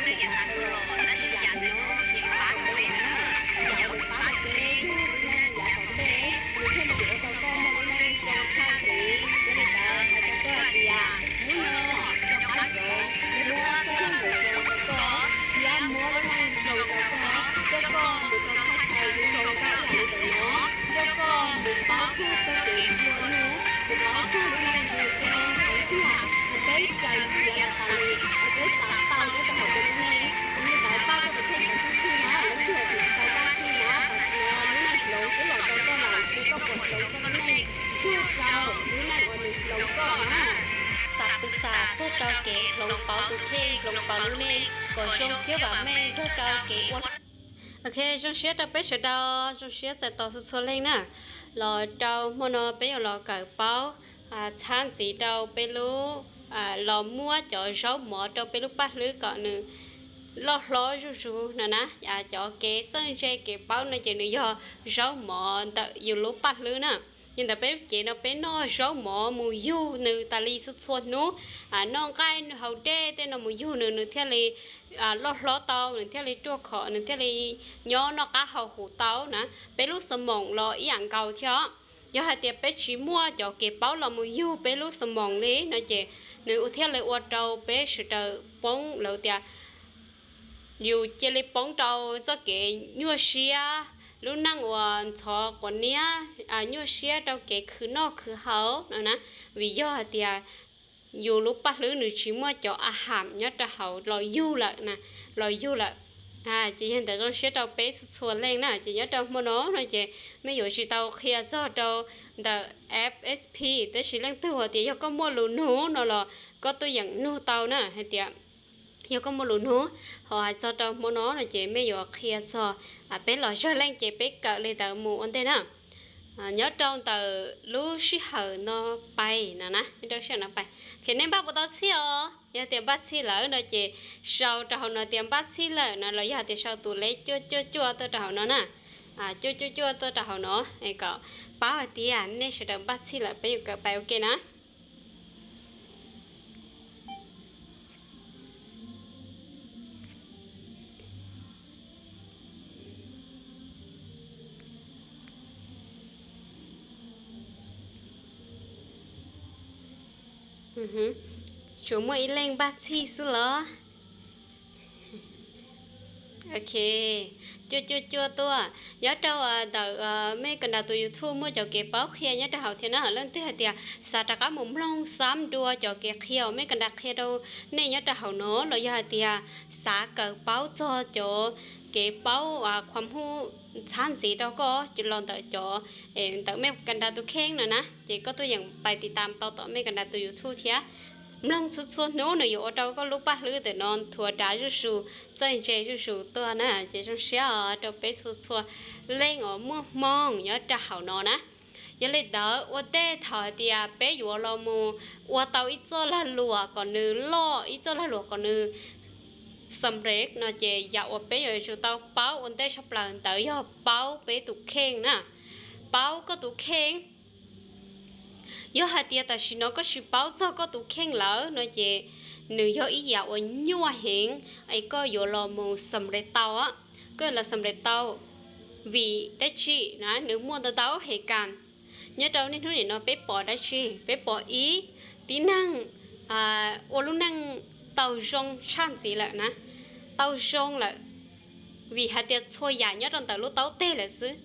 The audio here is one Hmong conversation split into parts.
Tab sis yam ntawm no tsis pab tau peb na, yam uas nws pab tau peb yog lub neej yav tom ntej, nws thiaj li yuav ua rau koj muaj lub neej zoo tshaj ntxiv. Yog li ntawd hais rau koj hais tias hnub no cov qab zoov yuav muab txoj hmoo zoo rau koj, thiab muab lub neej zoo rau koj, coj koj mus rau thaj chaw zoo zoo nkauj yam li ntawm no, coj koj mus paub txog txoj kev ncua nug, mus paub txog lub neej zoo zoo tiag tiag uas peb raws nrhiav los tas li, uas peb xav tau nyob rau hauv peb lub neej. Yog li ntawd pab koj tus kheej kom txhob txhij na, leej twg hais tias tsis tau pab txhij na, tam sim no lub neej hloov twb los rau koj lawm, ces koj puas hloov koj lub neej ncug rau lub neej uas nws hloov koj na. Xam pw xam txog rau kev hloov pauv tus kheej, hloov pauv lub neej kom zoo thiab vam meej nrog rau kev ua. Ok, zoo siab rau peb sawv daws, zoo siab txais tos txhua txhua leej na. Los rau hmo no peb yuav los kawm paub txhab ntxiv rau peb lub, los muab cov zaub mov rau peb lub paj hlwb kom nws loj hlob zuj zus no na. Cov kev txawj ntse kev paub no ces nws yog zaub mov ntawm yus lub paj hlwb na. Yog ntawd peb lub cev no peb noj zaub mov mus yug nws tas li txhua txhua hnub, noj nqaij haus dej tej no mus yug nws, nws thiaj li loj hlob tau, nws thiaj li ruaj khov, nws thiaj li nyob noj qab haus huv tau na. Peb lub xas moos los ib yam nkaus thiab. Yog hais tias peb tsis muaj cov kev paub los mus yug peb lub xas moos li no ces nws ua thiaj li ua rau peb sawv daws poob lawv tias yus cia li poob rau txoj kev nyuaj siab, lub neej uas ntxhov quav niab, nyuaj siab rau kev khwv noj khwv haus no na. Vim yog hais tias yus lub paj hlwb nws tsis muaj cov a ham nyob rau hauv los yug lawm na, los yug lawm. Ces yog ntawd zoo siab rau peb txhua txhua leej na. Ces nyob rau hmo no no ces mej yuav tsis tau qhia txog rau ntawm F S P, tab sis leej twg hais tias yog koj muaj lus nug no los koj tuaj yeem nug tau na, hais tias yog koj muaj lus nug ho hais txog rau hmo no no ces mej yuav qhia txog. Peb los zawg leej ces peb kawm li ntawd mus ua ntej na. Nyob rau ntawm lub sij hawm no pais no na, nyob rau sij hawm no pais, ces nej npaj puas tau txhij os? Yog tias npaj txhij lawm no ces sau rau hauv no tias npaj txhij lawm na, los yog tias sau tus leb cuaj cuaj cuaj tuaj rau hauv no na. Cuaj cuaj cuaj tuaj rau hauv no kom paub hais tias nej sawv daws npaj txhij lawm peb yuav kawm pais ua ke na. Tsuas muaj ib leej npaj txhij xwb los? Ok, cuaj cuaj cuaj tuaj. Nyob rau ntawm mej kawm nrad tus YouTube muaj cov kev paub qhia nyob rau hauv thiab na. Leej twg hais tias xav rov qab mus mloog xab dua cov kev qhia uas mej kawm nrad qhia rau nej nyob rau hauv no, los yog hais tias xav kawm paub txog cov kev paub qhuas hub txhab ntxiv rau koj los ntawm cov, ntawm mej kawm nrad tus kheej no na, ces koj tuaj yeem pais tiv tam tau tom mej kawm nrad tus YouTube thiab. Mloog txhua txhua hnub nws yuav ua rau koj lub paj hlwb ntawm no thuav dav zuj zus, txawj ntse zuj zus tuaj na. Ces zoo siab rau peb txhua txhua leej uas muaj hmoo nyob rau hauv no na. Yog li ntawd ua ntej thaum hais tias peb yuav los mus ua tau ib txoj lag luam kom nws loj, ib txoj lag luam kom nws xam rev no ces yam uas peb yuav tsum tau paub ua ntej tshaj plaws ntawd yog paub peb tus kheej na. Paub koj tus kheej. Yog hais tias tam sim no koj tsis paub txog koj tus kheej lawm no ces nws yog ib yam uas nyuaj heev es koj yuav los mus xam rev tau. Koj yuav los xam rev tau vim dab tsi na, nws muaj ntau ntau hem kas. Nyob rau niaj hnub nim no peb pom dab tsi? Peb pom ib tib neeg ua lub neej tau zoo tshaj ntxiv lawm na, tau zoo lawm. Vim hais tias txhua yam nyob rau ntawm lub taub teg lawm xwb.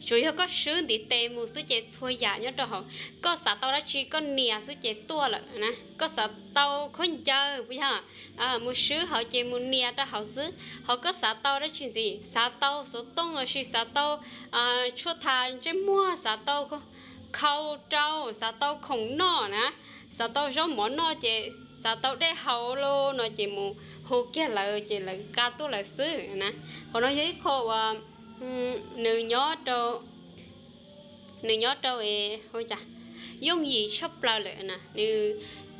Tsuas yog koj swb ntiv tes mus xwb ces txhua yam nyob rau hauv. Koj xav tau dab tsi koj nias xwb ces tuaj lawm na. Koj xav tau khaub ncaws puas yog, mus swb hauv ces mus nias rau hauv xwb. Ho koj xav tau dab tsi ntxiv, xav tau xov tooj los sis xav tau tshuaj tha ntsej muag, xav tau khau rau, xav tau khoom noj na, xav tau zaub mov noj ces xav tau dej haus los no ces mus hu kiag lawv ces lawv nqa tuaj lawm xwb na. Qhov no yog ib qho uas nws nyob rau, nws nyob rau yooj yim tshaj plaws lawm na,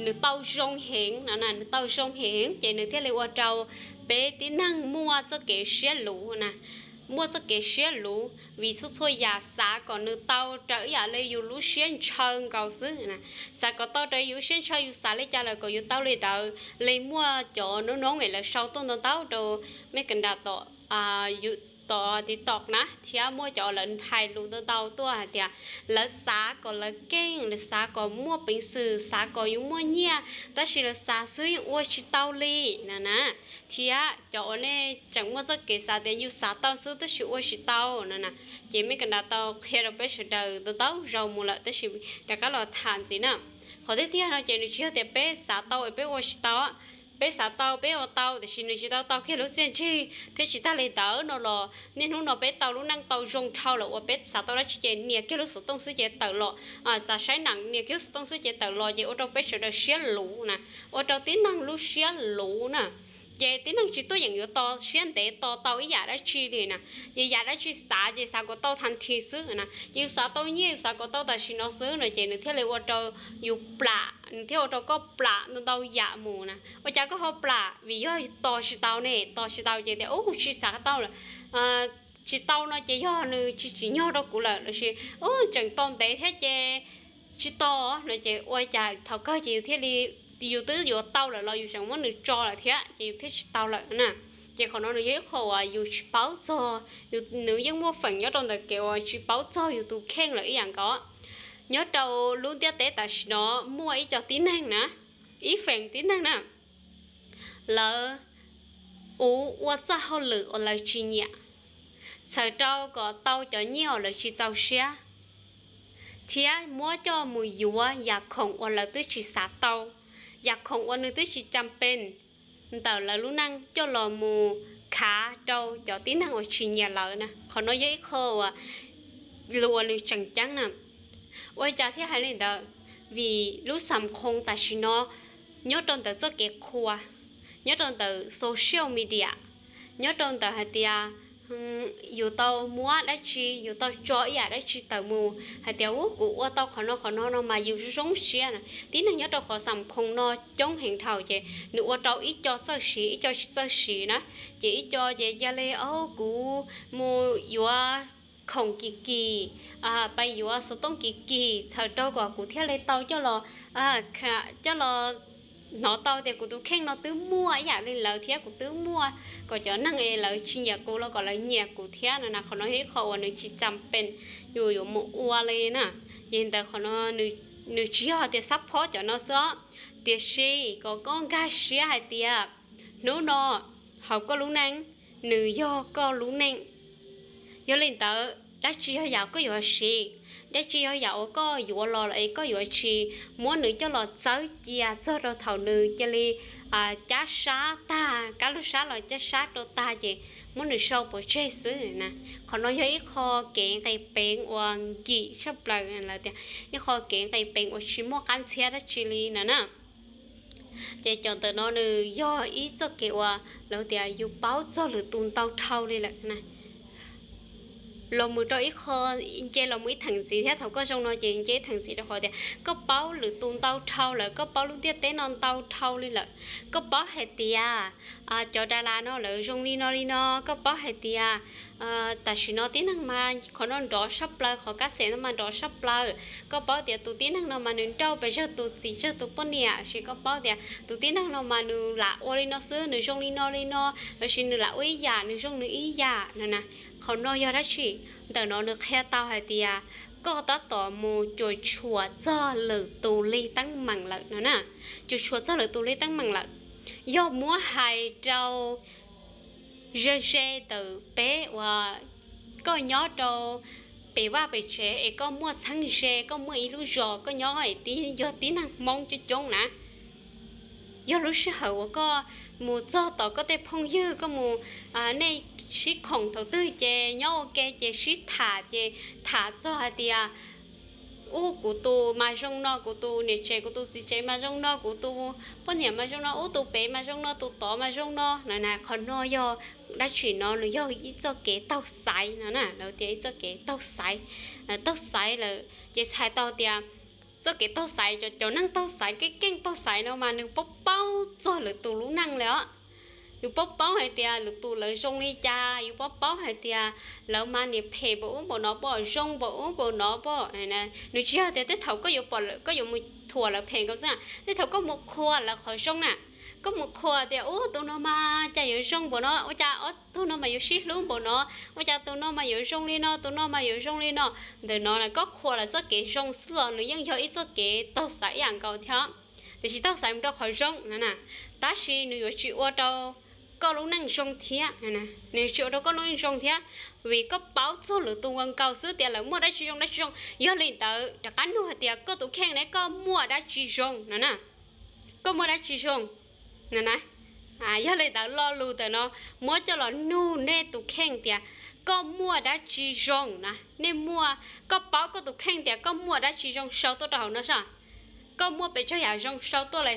nws tau zoo heev no na, nws tau zoo heev ces nws thiaj li ua rau peb tib neeg muaj txoj kev siab luv na. muaj txoj kev siab luv vim txhua txhua yam xav kom nws tau raws ib yam li yus lub siab ntshaw nkaus xwb. Xav kom tau raws yus lub siab ntshaw, yus xav li cas lawm kom yus tau li ntawd li. Muaj cov noob noob es lawv sau tuaj ntau ntau rau mej ka nra tom, tom TikTok na, thiab muaj cov lawv hais lus ntau ntau tuaj hais tias lawv xav kom lawv keej, lawv xav kom muaj peev xwm, xav kom yus muaj nyiaj, tab sis lawv xav xwb yeej ua tsis tau li na na. Thiab cov uas nej tseem muaj txoj kev xav tias yus xav tau xwb tab sis ua tsis tau na na, ces mej ka nra tau qhia rau peb sawv daws ntau ntau zaus mus lawm, tab sis rov qab los tham ntxiv na. Qhov tiag tiag no ces nws tsis yog tias peb xav tau es peb ua tsis tau. Peb xav tau peb ua tau, tiam sis nws tsis tau tau kiag lub txiaj ntsig. Thiab tsis tag li ntawd no los niaj hnub no peb tau lub neej tau zoo dhau lawm uas peb xav tau dab tsi ces nias kiag lub xov tooj xwb ces tawm los, xav saib nees nias kiag lub xov tooj xwb ces tawm los, ces ua rau peb sawv daws siab luv na, ua rau tib neeg lub siab luv na. Ces tib neeg tsis tuaj yeem yuav to siab ntev to tau ib yam dab tsi li na. Ces yam dab tsi xav ces xav kom tau thas thi xwb na. Ces yus xav tau nyiaj, yus xav kom tau tam sim no xwb no ces nws thiaj li ua rau yus plam, nws thiaj ua rau koj plam ntau ntau yam mus na. Ua cas koj ho plam? Vim yog tos tsis tau ne, tos tsis tau ces tias ub, kuv tsis xav tau lawm, tsis tau no ces yog nws tsis tsim nyog rau kuv lawm, lossis ub, tseem tos ntev thiab ces tsis tau no ces ua cas thaum kawg ces yus thiaj li, yus twb yuav tau lawm los yus tseem muab nws tso lawm thiab ces yus thiaj tsis tau lawm na. Ces qhov no nws yog ib qho uas yus tsis paub txog, nws yeej muaj feem nyob rau ntawm kev uas tsis paub txog yus tus kheej lawm ib yam nkaus. Nyob rau lub ntiaj teb tam sim no muaj ib co tib neeg na, ib feem tib neeg na, lawv ua txoj hauj lwm uas lawv tsis nyiam, txhawm rau kom tau cov nyiaj uas lawv tsis txaus siab, thiab muab coj mus yuav yam khoom uas lawv twb tsis xav tau, yam khoom uas nws twb tsis cas pes ntawm lawv lub neej coj los mus khav rau cov tib neeg uas tsis nyiam lawv na. Qhov no yog ib qho uas lus uas nws tseem ceeb na. Ua cas thiaj hais li ntawd? Vim lub xam khoo tam sim no nyob rau ntawm txoj kev qhuas, nyob rau ntawm social media, nyob rau ntawm hais tias yus tau muab dab tsi, yus tau tso ib yam dab tsi tawm mus hais tias ub, kuv ua tau qhov no qhov no no mas yus zoo siab na. Tib neeg nyob rau qhov xam khoo no coob heev dhau ces nws ua rau ib co txawj siv ib co tsis txawj siv na. Ces ib co ces cia li, o, kuv mus yuav khoom kim kim, pais yuav xov tooj kim kim txhawm rau kom kuv thiaj li tau coj los, coj los hnov tau tias kuv tus kheej no twb muaj ib yam li lawv thiab kuv twb muaj, kom cov neeg es lawv tsis nyiam kuv los kom lawv nyiam kuv thiab no na. Qhov no yog ib qho uas nws tsis cas pes yus yuav mus ua li na. Yog li ntawd qhov no nws tsis yog tias xab phob cov no xwb, tiam sis kom koj nkag siab hais tias hnub no hauv koj lub neej, nws yog koj lub neej. Yog li ntawd dab tsi yog yam koj yuav siv, dab tsi yog yam uas koj yuav los lawm es koj yuav tsis muab nws coj los txawb cia txog rau thaum nws cia li cab sab tag, kab lub sab los cab sab rau tag ces muab nws sau pov tseg xwb na. Qhov no yog ib qho kev nqis peev uas nkim tshaj plaws, lawv tias ib qho kev nqis peev uas tsis muaj qab ntxhiab dab tsi li na na. Ces cov ntawm no nws yog ib txoj kev uas lawv tias yus paub txog lwm tus ntau dhau li lawm na. Los mus rau ib qho, nce los mus ib theem ntxiv thiab, thaum koj zoo no ces nce ib theem ntxiv rau qhov tias koj paub lwm tus ntau dhau lawm, koj paub lub ntiaj teb no ntau dhau li lawm, koj paub hais tias cov das las no lawv zoo li no li no, koj paub hais tias tam sim no tib neeg mas qhov no nrov sab plaws, qhov kab xeem no mas nrov sab plaws, koj paub tias tus tib neeg no mas nws nrauj pes tsawg tus txiv tsawg tus poj niam, lossis koj paub tias tus tib neeg no mas nws lam ua li no xwb nws zoo li no li no, lossis nws lam ua ib yam nws zoo nws ib yam no na. Qhov no yog dab tsi? Ntawm no nws qhia tau hais tias koj tab tom mus cuam tshuam txog lwm tus li teeb meem lawm no na, cuam tshuam txog lwm tus li teeb meem lawm. Yog muab hais rau ze ze ntawm peb uas koj nyob rau pem vaj pem tsev es koj muaj txheeb ze, koj muaj ib lub zos koj nyob es tib yog tib neeg Hmoob coob coob na, yog lub sij hawm uas koj mus txog tom koj tej phooj ywg, koj mus, nej sib khoom thaum twg ces nyob ua ke ces sib tham ces tham txog hais tias ub, kuv tus mas zoo no, kuv tus niam tsev kuv tus txiv tsev mas zoo no, kuv tus poj niam mas zoo no, ub, tus pem mas zoo no, tus tod mas zoo no na. Qhov no yog dab tsi no? Nws yog ib txoj kev taug xaiv no na, lawv tias ib txoj kev taug xaiv. Taug xaiv lawm ces txhais tau tias txoj kev taug xaiv, cov neeg taug xaiv, keej keej taug xaiv no mas nws paub paub txog lwm tus lub neej li os. Yus paub paub hais tias lwm tus lawv zoo li cas, yus paub paub hais tias lawv mas niam phem npaum ub npaum no pob, zoo npaum ub npaum no pob. Nws tsis yog tias tej thaum koj yuav pom, koj yuav mus thuam lawv phem nkaus xwb, tej thaum koj mus qhuas lawv qhov zoo na. Koj mus qhuas tias ub tus no mas cas yuav zoo npaum no, ua cas ob tug no mas yuav sib hlub npaum no, ua cas tus no mas yuav zoo li no, tus no mas yuav zoo li no. Ntawm no koj qhuas lawv txoj kev zoo xwb los nws yeej yog ib txoj kev taug xaiv ib yam nkaus thiab, tiam sis taug xaiv mus rau qhov zoo no na. Tab sis nws yuav tsis ua rau koj lub neej zoo thiab, nws yuav tsis ua rau koj lub neej zoo thiab, vim koj paub txog lwm tus nkaus xwb tias lawv muaj dab tsi zoo dab tsi zoo. Yog li ntawd rov qab nug hais tias koj tus kheej ne, koj muaj dab tsi zoo no na? Koj muaj dab tsi zoo no na? Yog li ntawd lo lus ntawm no muab coj los nug nej tus kheej tias koj muaj dab tsi zoo na? Nej muaj, koj paub koj tus kheej tias koj muaj dab tsi zoo sau tuaj rau hauv no saib. Koj muaj pes tsawg yam zoo sau tuaj li.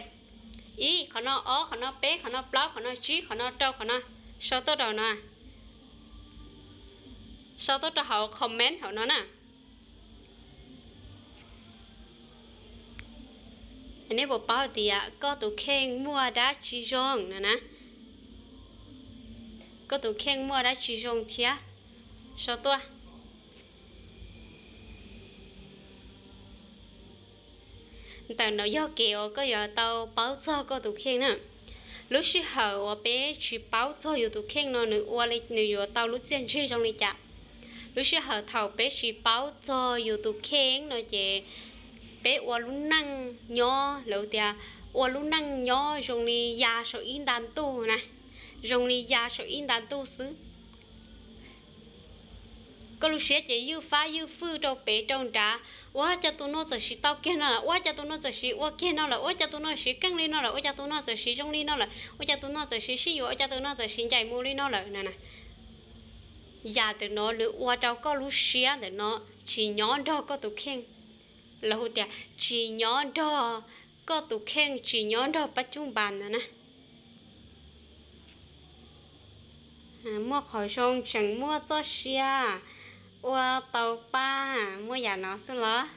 Ib qhov no, ob qhov no, peb qhov no, plaub qhov no, tsib qhov no, rau qhov no, sau tuaj rau no, sau tuaj rau hauv comment hauv no na. Nej puas paub tias koj tus kheej muaj dab tsi zoo no na? Koj tus kheej muaj dab tsi zoo thiab, sau tuaj. Ntawm no yog kev uas koj yuav tau paub txog koj tus kheej na. Lub sij hawm uas peb tsis paub txog yus tus kheej no nws ua li, nws yuav tau lub txiaj ntsig zoo li cas? Lub sij hawm thaum peb tsis paub txog yus tus kheej no ces peb ua lub neej nyob, lawv tias ua lub neej nyob zoo li ya saum ib nta ntuj na, zoo li ya saum ib nta ntuj xwb. Koj lub siab ces ywj fab ywj fwj rau pem rau nrad, ua cas tus no txawm siv tau kiag no lawm, ua cas tus no txawm siv ua kiag no lawm, ua cas tus no siv keej li no lawm, ua cas tus no txawm siv zoo li no lawm, ua cas tus no txawm siv sib yuav, ua cas tus no txawm siv ncaim mus li no lawm na. Yam ntawm no nws ua rau koj lub siab ntawm no tsis nyob nrog koj tus kheej, los hu tias tsis nyob nrog koj tus kheej, tsis nyob nrog pab cub npas no na. Muaj qhov zoo tseem muaj txoj sia ua tau pab, muaj yam no xwb los?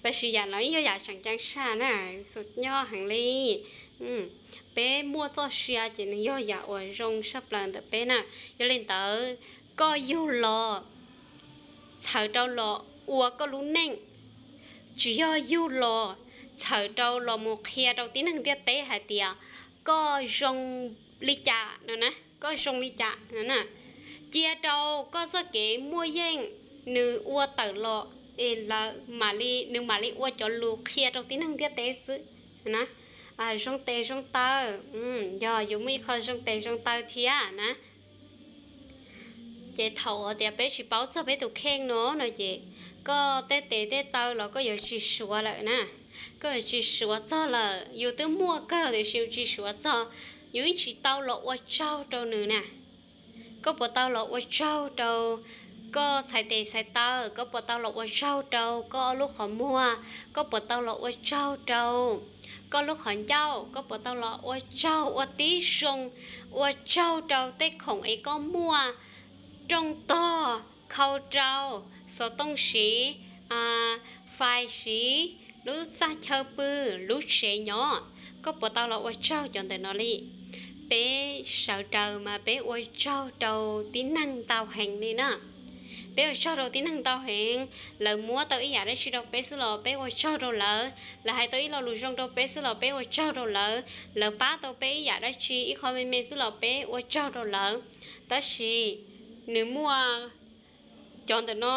Tab sis yam no yog yam tseem ceeb tshaj na, xus nyob heev li. Peb muaj txoj sia ces nws yog yam uas zoo tshaj plaws ntawm peb na. Yog li ntawd, koj yug los txhawm rau los ua koj lub neej, tsis yog yug los txhawm rau los mus qhia rau tib neeg ntiaj teb hais tias koj zoo li cas no na, koj zoo li cas no na. Cia rau koj txoj kev muaj yeej nws ua tawm los es lawv mam li, nws mam li ua cov lus qhia rau tib neeg ntiaj teb xwb na. Zoo tes zoo taw, yog yuav muaj ib qho zoo tes zoo taw thiab na. Ces thaum tias peb tsis paub txog peb tus kheej no no ces koj tej tes tej taw los koj yuav tsis suav lawm na. Koj yuav tsis suav txog lawm, yus twb muaj kawg tiam sis yus tsis suav txog, yus yeej tsis tau los ua tsaug rau nws na. Koj puas tau los ua tsaug rau koj txhais tes txhais taw? Koj puas tau los ua tsaug rau koj lub qhov muag? Koj puas tau los ua tsaug rau koj lub qhov ncauj? Koj puas tau los ua tsaug ua tib zoo, ua tsaug rau tej khoom es koj muaj, rooj tog, khau rau, xov tooj siv, fais siv, lub txaj chaw pw, lub tsev nyob? Koj puas tau los ua tsaug cov ntawm no li? Peb sawv daws mas peb ua tsaug rau tib neeg ntau heev li na. Peb ua tsaug rau tib neeg ntau heev. Lawv muab tau ib yam dab tsi rau peb xwb los peb ua tsaug rau lawv, lawv hais tau ib lo lus zoo rau peb xwb los peb ua tsaug rau lawv, lawv pab tau peb ib yam dab tsi ib qho me me xwb los peb ua tsaug rau lawv. Tab sis nws muaj, cov ntawm no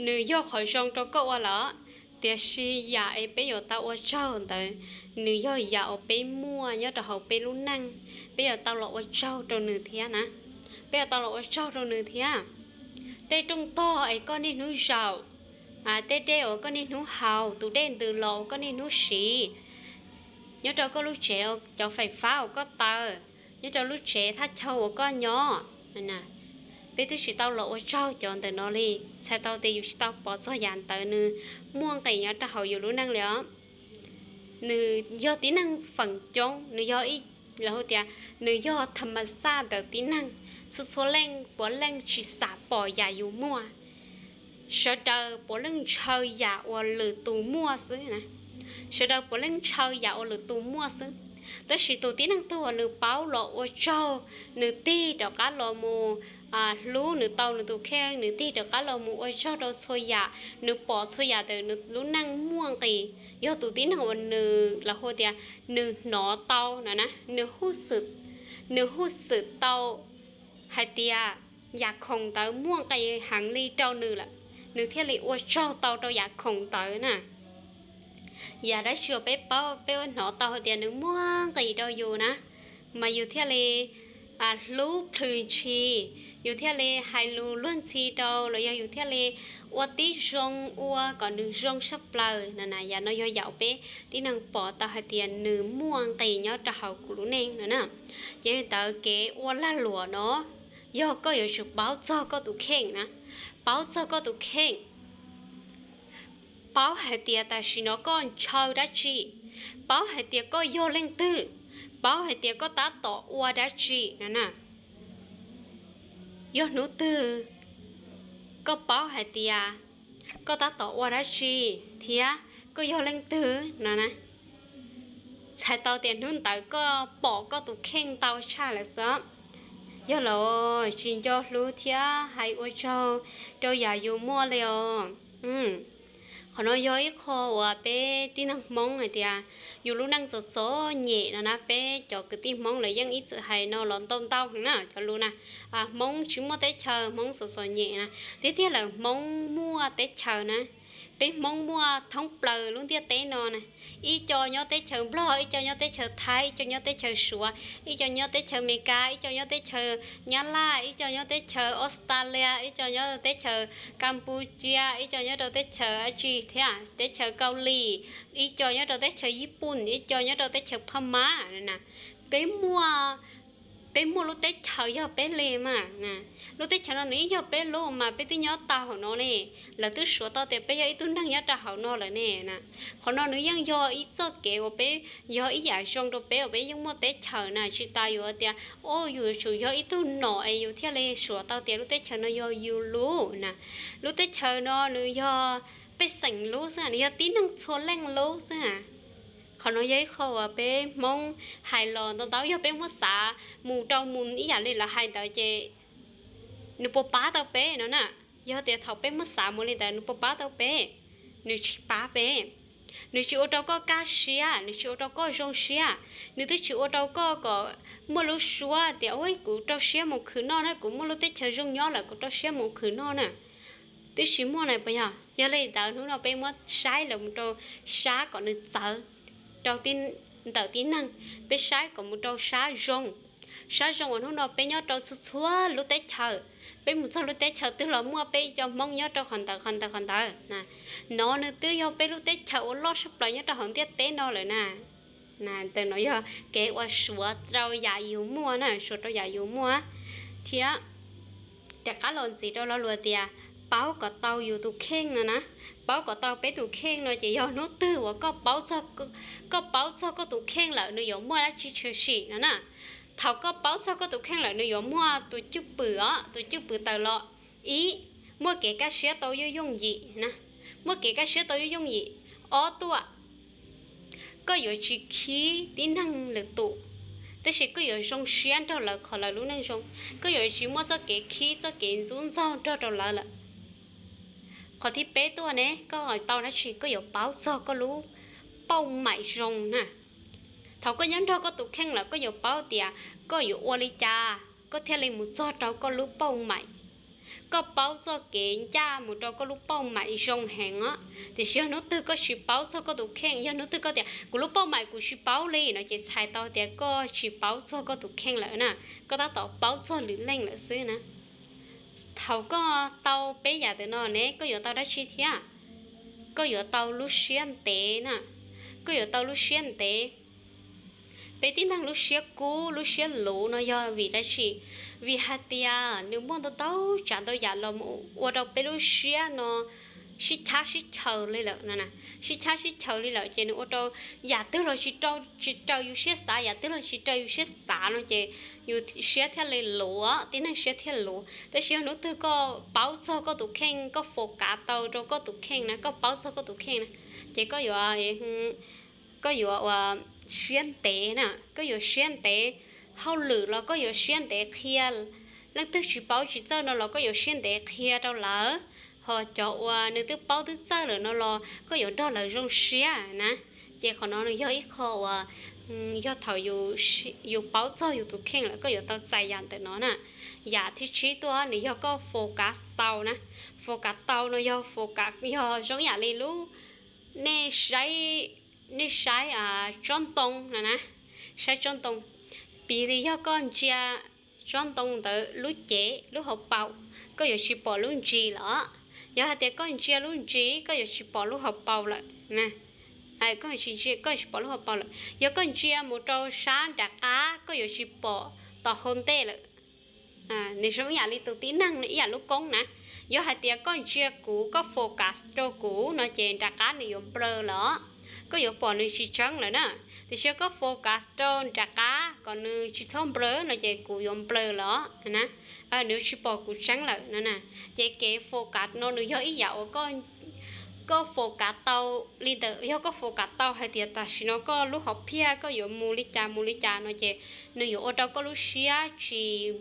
nws yog qhov zoo rau koj ua lawm, tiam sis yam es peb yuav tau ua tsaug ntawd, nws yog yam uas peb muaj nyob rau hauv peb lub neej, peb yuav tau los ua tsaug rau nws thiab na. Peb yuav tau los ua tsaug rau nws thiab. Tej rooj tog es koj niaj hnub zaum, tej dej uas koj niaj hnub haus, tus dej ntws los uas koj niaj hnub siv, nyob rau koj lub tsev, cov fais fab uas koj taw, nyob rau lub tsev thaj chaw uas koj nyob, peb twb tsis tau los ua tsaug cov ntawm no li. Txhais tau tias yus tsis tau pom txog yam ntawd nws muaj nqis nyob rau hauv yus lub neej li os. Nws yog tib neeg feem coob, nws yog, lawv hu tias nws yog tham mas xaj ntawm tib neeg. Txhua txhua leej puav leej tsis xav pom yam yus muaj. Sawv daws puav leej ntshaw yam uas lwm tus muaj xwb na. Sawv daws puav leej ntshaw yam uas lwm tus muaj xwb. Tab sis tus tib neeg twg uas nws paub los ua tsaug, nws tig rov qab los mus hlub nws tau nws tus kheej, nws tig rov qab los mus ua tsaug rau txhua yam, nws pom txhua yam ntawm nws lub neej muaj nqis, yog tus tib neeg uas nws, lawv hu tias nws hnov tau no na, nws huj xwm, nws huj xwm tau hais tias yam khoom ntawd muaj nqis heev li rau nws lawm, nws thiaj li ua tsaug tau rau yam khoom ntawd na. Yam dab tsi uas peb paub, peb hnov tau hais tias nws muaj nqis rau yus na, mas yus thiaj li hlub plhws ntshis, yus thiaj li hais lus luag ntxhi rau, los yog yus thiaj li ua tib zoo ua kom nws zoo sab plaws no na. Yam no yog yam uas peb tib neeg pom tau hais tias nws muaj nqis nyob rau hauv kuv lub neej no na. Ces ntawd kev ua lag luam no yog koj yuav tsum paub txog koj tus kheej na, paub txog koj tus kheej, paub hais tias tam sim no koj ntshaw dab tsi, paub hais tias koj yog leej twg, paub hais tias koj tab tom ua dab tsi no na. Yog hnub twg koj paub hais tias koj tab tom ua dab tsi thiab koj yog leej twg no na, txhais tau tias hnub ntawd koj pom koj tus kheej ntau tshaj lawm xwb. Yog los tsis nco hlub thiab hais ua tsaug rau yam yus muaj li os. Qhov no yog ib qho uas peb tib neeg Hmoob hais tias yus lub neej txom txom nyem no na, peb cov kwv tij Hmoob lawv yeej ib txwm hais no los ntau ntau heev na, cov lus na, Hmoob tsis muaj teb chaws, Hmoob txom txom nyem na. Tiag tiag lawm Hmoob muaj teb chaws na. Peb Hmoob muaj thoob plaws lub ntiaj teb no na, ib co nyob teb chaws Nplog, ib co nyob teb chaws Thaib, ib co nyob teb chaws Suav, ib co nyob teb chaws Amelikas, ib co nyob teb chaws Nyab Laj, ib co nyob teb chaws Australia, ib co nyob teb chaws Kampuchia, ib co nyob rau teb chaws dab tsi thiab, teb chaws Kaus Lim, ib co nyob rau teb chaws Yij Pun, ib co nyob rau teb chaws Phaj Mab na. Peb muaj, peb muaj lub teb chaws yog peb li mas. Lub teb chaws no nws yeej yog peb lub mas peb twb nyob tau hauv no ne. Lawv twb suav tau tias peb yog ib tug neeg nyob rau hauv no lawm ne na. Qhov no nws yeej yog ib txoj kev uas peb, yog ib yam zoo rau peb uas peb yeej muaj teb chaws na, tsis tas yuav tias, o, yus yuav tsum yog ib tug nom es yus thiaj li suav tau tias lub teb chaws no yog yus lub na. Lub teb chaws no nws yog pej xeem lub xwb, nws yog tib neeg txhua leej lub xwb. Qhov no yog ib qho uas peb Hmoob hais los ntau ntau, yog peb muab xav mus rau mus ib yam li lawv hais ntawd ces nws puas pab tau peb no na? Yog tias thaum peb muab xav mus li ntawd nws puas pab tau peb? Nws tsis pab peb. Nws tsis ua rau koj kaj siab, nws tsis ua rau koj zoo siab, nws twb tsis ua rau koj kom muaj lub suab tias, ua, kuv rau siab mus khwv noj na, kuv muaj lub teb chaws zoo nyob lawm kuv rau siab mus khwv noj na. Twb tsis muaj na puas yog? Yog li ntawd hnub no peb muab saib los mus rau sab kom nws txawv rau ntawm tib neeg, peb saib kom mus rau sab zoo. Sab zoo uas hnub no peb nyob rau txhua txhua lub teb chaws, peb mus txog lub teb chaws twg los muaj peb ib co Hmoob nyob rau qhov ntawd qhov ntawd qhov ntawd. No nws twb yog peb lub teb chaws uas loj sab plaws nyob rau hauv ntiaj teb no lawm na. Ntawm no yog kev uas suav rau yam yus muaj na, suav rau yam yus muaj. Thiab rov qab los ntxiv rau lo lus tias paub kom tau yus tus kheej no na, paub kom tau peb tus kheej no ces yog hnub twg uas koj paub txog, koj paub txog koj tus kheej lawm nws yuav muaj dab tsi tshwm sim no na. Thaum koj paub txog koj tus kheej lawm nws yuav muaj tus cwj pwm os, tus cwj pwm tawm los. Ib, muaj kev kaj siab tau yooj yooj yim na, muaj kev kaj siab tau yooj yooj yim. Ob tuaj, koj yuav tsis khib tib neeg lwm tus, tab sis koj yuav zoo siab nrog lawv qhov lawv lub neej zoo. Koj yuav tsis muaj txoj kev khib txoj kev ntxub ntxaug nrog rau lawv lawm. Qhov thib peb tuaj ne, koj tau dab tsi? Koj yuav paub txog koj lub pauj maim zoo na. Thaum koj nyob nrog koj tus kheej lawm koj yuav paub tias koj yuav ua li cas koj thiaj li mus txog rau koj lub pauj maim. Koj paub txoj kev ncaj mus rau koj lub pauj maim zoo heev os. Tiam sis yog hnub twg koj tsis paub txog koj tus kheej, yog hnub twg koj tias kuv lub pauj maim kuv tsis paub li no ces txhais tau tias koj tsis paub txog koj tus kheej lawm na, koj tab tom paub txog lwm leej lawm xwb na. Thaum koj tau peb yam ntawm no ne koj yuav tau dab tsi thiab? Koj yuav tau lub siab ntev na, koj yuav tau lub siab ntev. Peb tib neeg lub siab kub lub siab luv no yog vim dab tsi? Vim hais tias nws muaj ntau ntau tsav ntau yam los ua rau peb lub siab no sib chab sib chaws li lawm no na. Sib chab sib chaws li lawm ces nws ua rau yam twg los tsis raws, tsis raws yus siab xav, yam twg los tsis raws yus siab xav no ces yus siab thiaj li luv, tib neeg siab thiaj luv. Tab sis yog hnub twg koj paub txog koj tus kheej, koj focus tau rau koj tus kheej na, koj paub txog koj tus kheej na, ces koj yuav koj yuav ua siab ntev na, koj yuav siab ntev, hauj lwm los koj yuav siab ntev qhia, leej twg tsis paub tsis txawj no los koj yuav siab ntev qhia rau lawv, ho cov uas nws twb paub twb txawj lawm no los koj yuav nrog lawv zoo siab na. Ces qhov no nws yog ib qho uas yog thaum yus paub txog yus tus kheej lawm koj yuav tau txais yam ntawm no na. Yam thib tsib tuaj nws yog koj focus tau na. Focus tau no yog focus yog zoo ib yam li lub, nej saib, nej saib tsob ntoo no na, saib tsob ntoo, piv li yog koj ntsia tsob ntoo ntawd lub cev lub hauv paus, koj yuav tsis pom lub ntsis lawm. Yog hais tias koj ntsia lub ntsis koj yuav tsis pom lub hauv paus lawm. Koj tsis ntsia, koj yuav tsis pom lub hauv paus lawm. Yog koj ntsia mus rau sab nram qab koj yuav tsis pom tom hauv ntej lawm. Nws zoo ib yam li tus tib neeg ib yam lub koob na. Yog hais tias koj ntsia kuv, koj focus rau kuv no ces nram qab nws yuav nplawg lawm, koj yuav pom nws tsis tseeb lawm na. Tiam sis koj focus rau nram qab kom nws tsis txhob nplawg no ces kuv yuav nplawg lawm na, nws tsis pom kuv tseeb lawm no na. Ces kev focus no nws yog ib yam uas koj focus tau li ntawd, yog koj focus tau hais tias tam sim no koj lub hom phiaj koj yuav mus li cas mus li cas no ces nws yuav ua rau koj lub siab tsis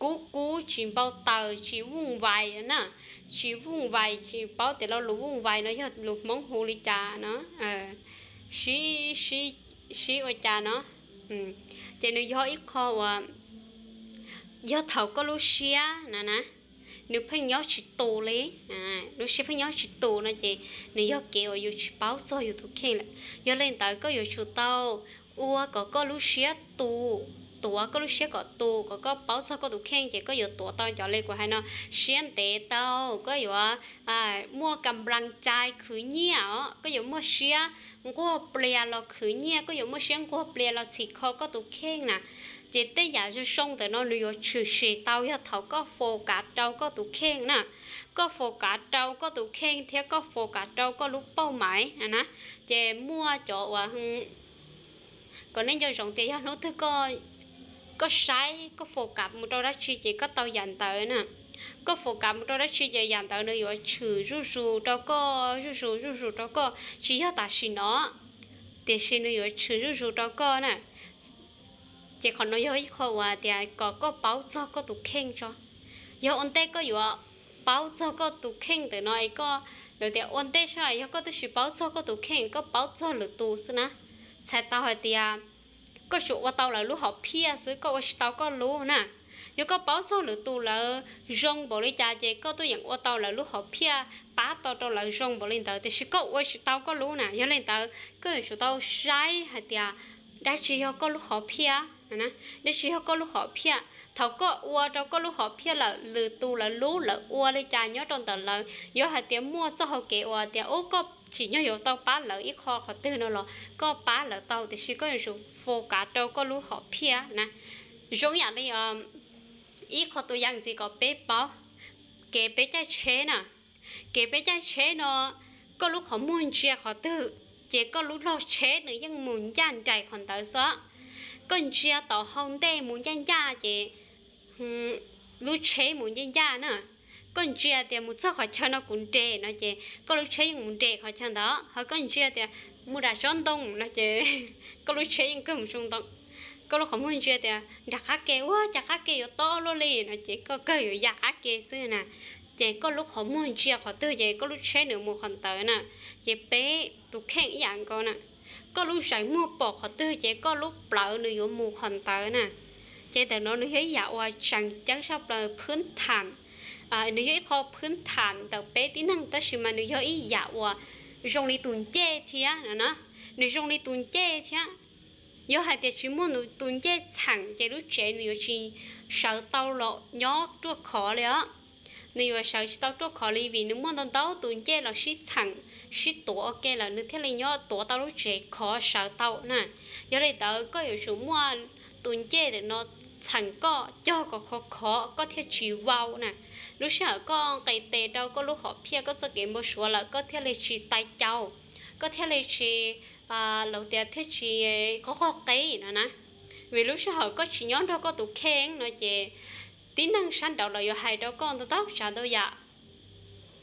kub kub, tsis npau taws, tsis vuj vais na, tsis vuj vais, tsis paub tias lo lus vuj vais no yog lus Hmoob hu li cas no, sib, sib ua cas no. Ces nws yog ib qho uas yog thaum koj lub siab na na, nws pheej nyob tsis tus li, lub siab pheej nyob tsis tus no ces nws yog kev uas yus tsis paub txog yus tus kheej lawm. Yog li ntawd koj yuav tsum tau ua kom koj lub siab tus, tuav koj lub siab kom tus, kom koj paub txog koj tus kheej ces koj yuav tuav tau cov li kuv hais no, siab ntev tau, koj yuav muaj kam nplas cai khwv nyiaj os, koj yuav muaj siab nquag plias los khwv nyiaj, koj yuav muaj siab nquag plias los txhim kho koj tus kheej na. Ces tej yam zoo zoo ntawm no nws yuav tshwm sim tau yog thaum koj focus rau koj tus kheej na. Koj focus rau koj tus kheej thiab koj focus rau koj lub pauj maiv na. Ces muaj cov uas kom nej nco ntsoov tias yog hnub twg koj saib koj focus mus rau dab tsi ces koj tau yam ntawd na. Koj focus mus rau dab tsi ces yam ntawd nws yuav tshwm zuj zus rau koj, zuj zus zuj zus rau koj, tsis yog tam sim no, tiam sis nws yuav tshwm zuj zus rau koj na. Ces qhov no yog ib qho uas tias kom koj paub txog koj tus kheej tso. Yog ua ntej koj yuav paub txog koj tus kheej ntawm no es koj, lawv tias ua ntej saib, yog koj twb tsis paub txog koj tus kheej, koj paub txog lwm tus xwb na, txhais tau hais tias koj tsuas ua tau lawv lub hom phiaj xwb, koj ua tsis tau koj lub na. Yog koj paub txog lwm tus lawv zoo npaum li cas ces koj tuaj yeem ua tau lawv lub hom phiaj, pab tau rau lawv zoo npaum li ntawd, tiam sis koj ua tsis tau koj lub na. Yog li ntawd koj yuav tsum tau saib hais tias dab tsi yog koj lub hom phiaj, dab tsi yog koj lub hom phiaj. Thaum koj ua rau koj lub hom phiaj lawm, lwm tus lawv lub lawv ua li cas nyob rau ntawm lawv, yog hais tias muaj txoj hau kev uas tias ub koj tsim nyog yuav tau pab lawv ib qho qhov twg no los koj pab lawv tau, tiam sis koj yuav tsum focus rau koj lub hom phiaj na. Zoo ib yam li ib qho tus yam ntxiv kom peb paub, kev peb caij tsheb na. Kev peb caij tsheb no, koj lub qhov muag ntsia qhov twg ces koj lub log tsheb nws yeej mus ncaj nraim qhov ntawd xwb. Koj ntsia tom hau ntej mus ncaj ncaj ces lub tsheb mus ncaj ncaj na. Koj ntsia tias mus txog qhov chaw no kuv nres no ces koj lub tsheb yeej mus nres qhov chaw ntawd. Ho koj ntsia tias mus nram tsob ntoo no ces koj lub tsheb yeej kawg mus tsob ntoo. Koj lub qhov muag ntsia tias nram qab ke, ua cas qab ke yuav tob luaj li no ces koj kawg yuav ya qab ke xwb na. Ces koj lub qhov muag ntsia qhov twg ces koj lub tsheb nws mus qhov ntawd na. Ces peb tus kheej ib yam nkaus na. Koj lub zeem muag pom qhov twg ces koj lub plawv nws yuav mus qhov ntawd na. Ces ntawm no nws yog ib yam uas tseem ceeb tshaj plaws phwb tham, nws yog ib qho phwb tham ntawm peb tib neeg tab sis mas nws yog ib yam uas zoo li tus ncej thiab no na. Nws zoo li tus ncej thiab. Yog hais tias tsis muaj tus ncej txheem ces lub tsev nws yuav tsis sawv tau los nyob ruaj khov li os. Nws yuav sawv tsis tau ruaj khov li vim nws muaj ntau ntau tus ncej los sib txheem, sib tuav ua ke lawm nws thiaj li nyob tuav tau lub tsev khov sawv tau na. Yog li ntawd koj yuav tsum muaj tus ncej ntawm no txheem koj cog kom khov khov koj thiaj tsis vau na. Lub sij hawm koj nqis tes rau koj lub hom phiaj koj txoj kev npau suav lawm koj thiaj li tsis tai cau, koj thiaj li tsis, lawv tias thiaj tsis qog qog qe no na. Vim lub sij hawm koj tsis nyob nrog koj tus kheej no ces tib neeg sab nraud lawv yuav hais rau koj ntau ntau tsav ntau yam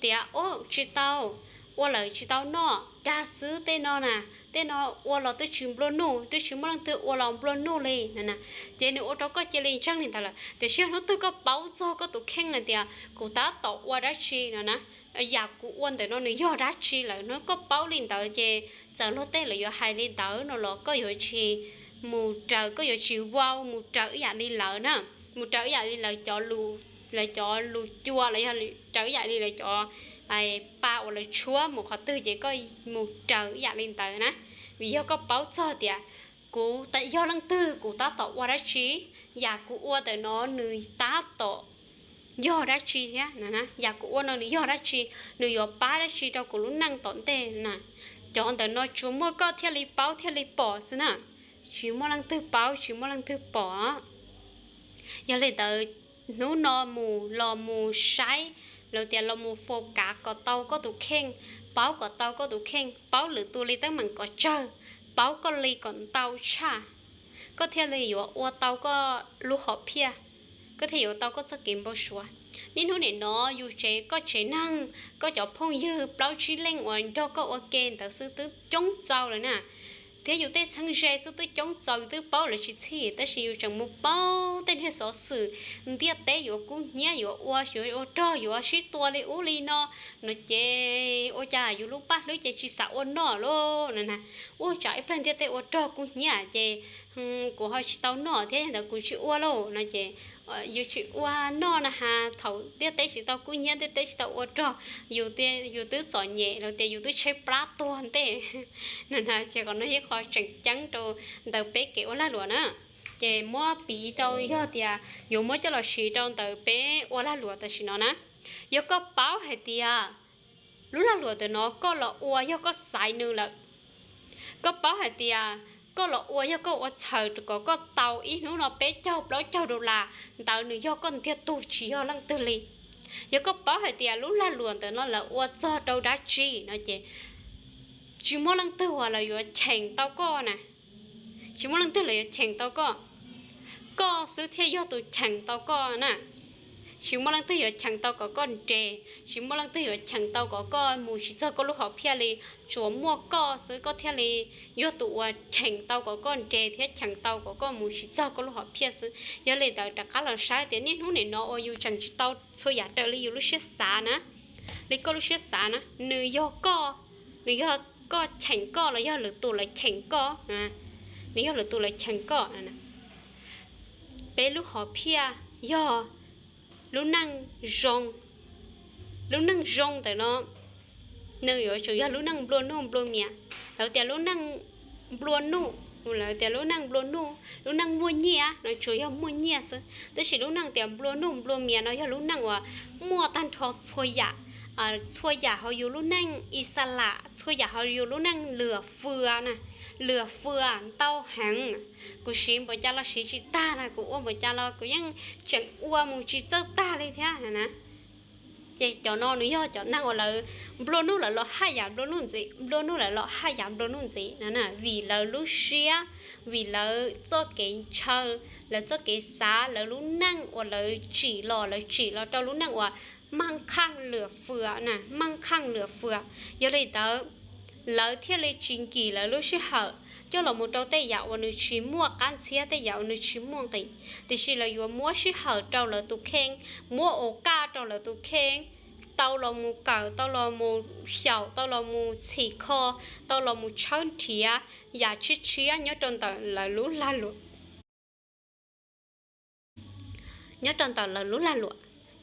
tias ua tsis tau, ua lawm tsis tau noj, dag xwb tej no na. tej no ua los twb tsis nplua nuj, twb tsis muaj leej twg ua los nplua nuj li no na. Ces nws ua rau koj cia li ntseeg li ntawd lawm. Tiam sis yog hnub twg koj paub txog koj tus kheej hais tias kuv tab tom ua dab tsi no na, yam kuv ua ntawm no nws yog dab tsi lawm no, koj paub li ntawd ces txawm luag tej lawv yuav hais li ntawd no los koj yuav tsis mus raws, koj yuav tsis vau mus raws ib yam li lawv na, mus raws ib yam li lawv cov lus, lawv cov lus cua los yog raws ib yam li lawv cov pa uas lawv tshuab mus qhov twg ces koj mus raws ib yam li ntawd na. Vim yog koj paub txog tias kuv yog leej twg, kuv tab tom ua dab tsi, yam kuv ua ntawm no nws tab tom yog dab tsi thiab, yam kuv ua no nws yog dab tsi, nws yuav pab dab tsi rau kuv lub neej tom ntej na. Cov ntawm no tsuas muaj koj thiaj li paub thiaj li pom xwb na, tsis muaj leej twg paub tsis muaj leej twg pom. Yog li ntawd hnub no mus los mus saib, los tias los mus fo kav kom tau koj tus kheej, paub kom tau koj tus kheej, paub lwm tus li teeb meem kom tsawg, paub koj li kom ntau tshaj, koj thiaj li yuav ua tau koj lub hom phiaj, koj thiaj yuav tau koj txoj kev npau suav. Niaj hnub nim no yus tsev, koj tsev neeg, koj cov phooj ywg plaub tsib leej uas nrog koj ua ke ntawd xwb twb coob txaus lawm na, thiab yus tej txheeb ze xwb twb coob txaus, yus twb paub lawv tsis txhij, tab sis yus tseem mus paub tej niag xov xwm ntiaj teb yuav kub hnyiab, yuav ua, yuav ua rog, yuav sib tua li ub li no, no ces ua cas yus lub paj hlwb ces tsis xav ua noj lauj no na. Ua tsam ib pliag ntiaj teb ua rog kub hnyiab ces kuv ho tsis tau noj thiab, yog ntawd kuv tsis ua lauj no ces yus tsis ua noj na has, thaum ntiaj teb tsis tau kub hnyiab, ntiaj teb tsis tau ua rog, yus twb txom nyem los tias yus twb tshaib plab tuag ntej no na. Ces qhov no yog qhov tseem ceeb rau ntawm peb kev ua lag luam na. Ces muab piv rau yog tias yuav muab coj los siv rau ntawm peb ua lag luam tam sim no na. Yog koj paub hais tias lub lag luam ntawm no koj los ua yog koj xaiv nws lawm, koj paub hais tias koj los ua yog koj ua txhaws kom koj tau ib hnub no peb caug plaub caug dollar, ntawd nws yog koj ntiag tug tsis yog leej twg li. Yog koj paub hais tias lub lag luam ntawm no lawv ua txog rau dab tsi no ces tsis muaj leej twg uas lawv yuav cheem tau koj na. Tsis muaj leej twg los yuav cheem tau koj, koj xwb thiaj yog tus cheem tau koj na. Tsis muaj leej twg yuav cheem tau kom koj nres, tsis muaj leej twg yuav cheem tau kom koj mus tsis txog koj lub hom phiaj li. Tsuas muaj koj xwb koj thiaj li yog tus uas cheem tau kom koj nres thiab cheem tau kom koj mus tsis txog koj lub hom phiaj xwb. Yog li ntawd rov qab los saib tias niaj hnub nim no uas yus tseem tsis tau txhua yam raws li yus lub siab xav na, li koj lub siab xav na, nws yog koj, nws yog koj cheem koj los yog lwm tus lawv cheem koj? Nws yog lwm tus lawv cheem koj. Peb lub hom phiaj yog lub neej zoo. Lub neej zoo ntawm no nws yuav tsum yog lub neej nplua nuj nplua mias. Lawv tias lub neej nplua nuj, lawv tias lub neej nplua nuj, lub neej muaj nyiaj no tsuas yog muaj nyiaj xwb, tab sis lub neej tias nplua nuj nplua mias no yog lub neej uas muaj tag nrho txhua yam, txhua yam hauv yus lub neej ixalas, txhua yam hauv yus lub neej lwam fwam na, lwam fwam ntau heev. Kuv siv npaum cas los siv tsis tag na, kuv ua npaum cas los kuv yeej tseem ua mus tsis txawj tag li thiab na. Ces cov no nws yog cov neeg uas lawv nplua nuj lawv los haj yam nplua nuj ntxiv, nplua nuj lawv los haj yam nplua nuj ntxiv no na, vim lawv lub siab, vim lawv txoj kev ntshaw, lawv txoj kev xav, lawv lub neej uas lawv tsim los, lawv tsim los rau lub neej uas maj khaaj lwam fwam na, maj khaaj lwam fwam. Yog li ntawd lawv thiaj li tsis nkim lawv lub sij hawm coj los mus rau tej yam uas nws tsis muaj qab ntxhiab, tej yam uas nws tsis muaj nqis, tiam sis lawv yuav muab sij hawm rau lawv tus kheej, muab ua kaj rau lawv tus kheej, tau los mus kawm, tau los mus xyaum, tau los mus txhim kho, tau los mus tshawb nrhiav yam tshiab tshiab nyob rau ntawm lawv lub lag luam, nyob rau ntawm lawv lub lag luam.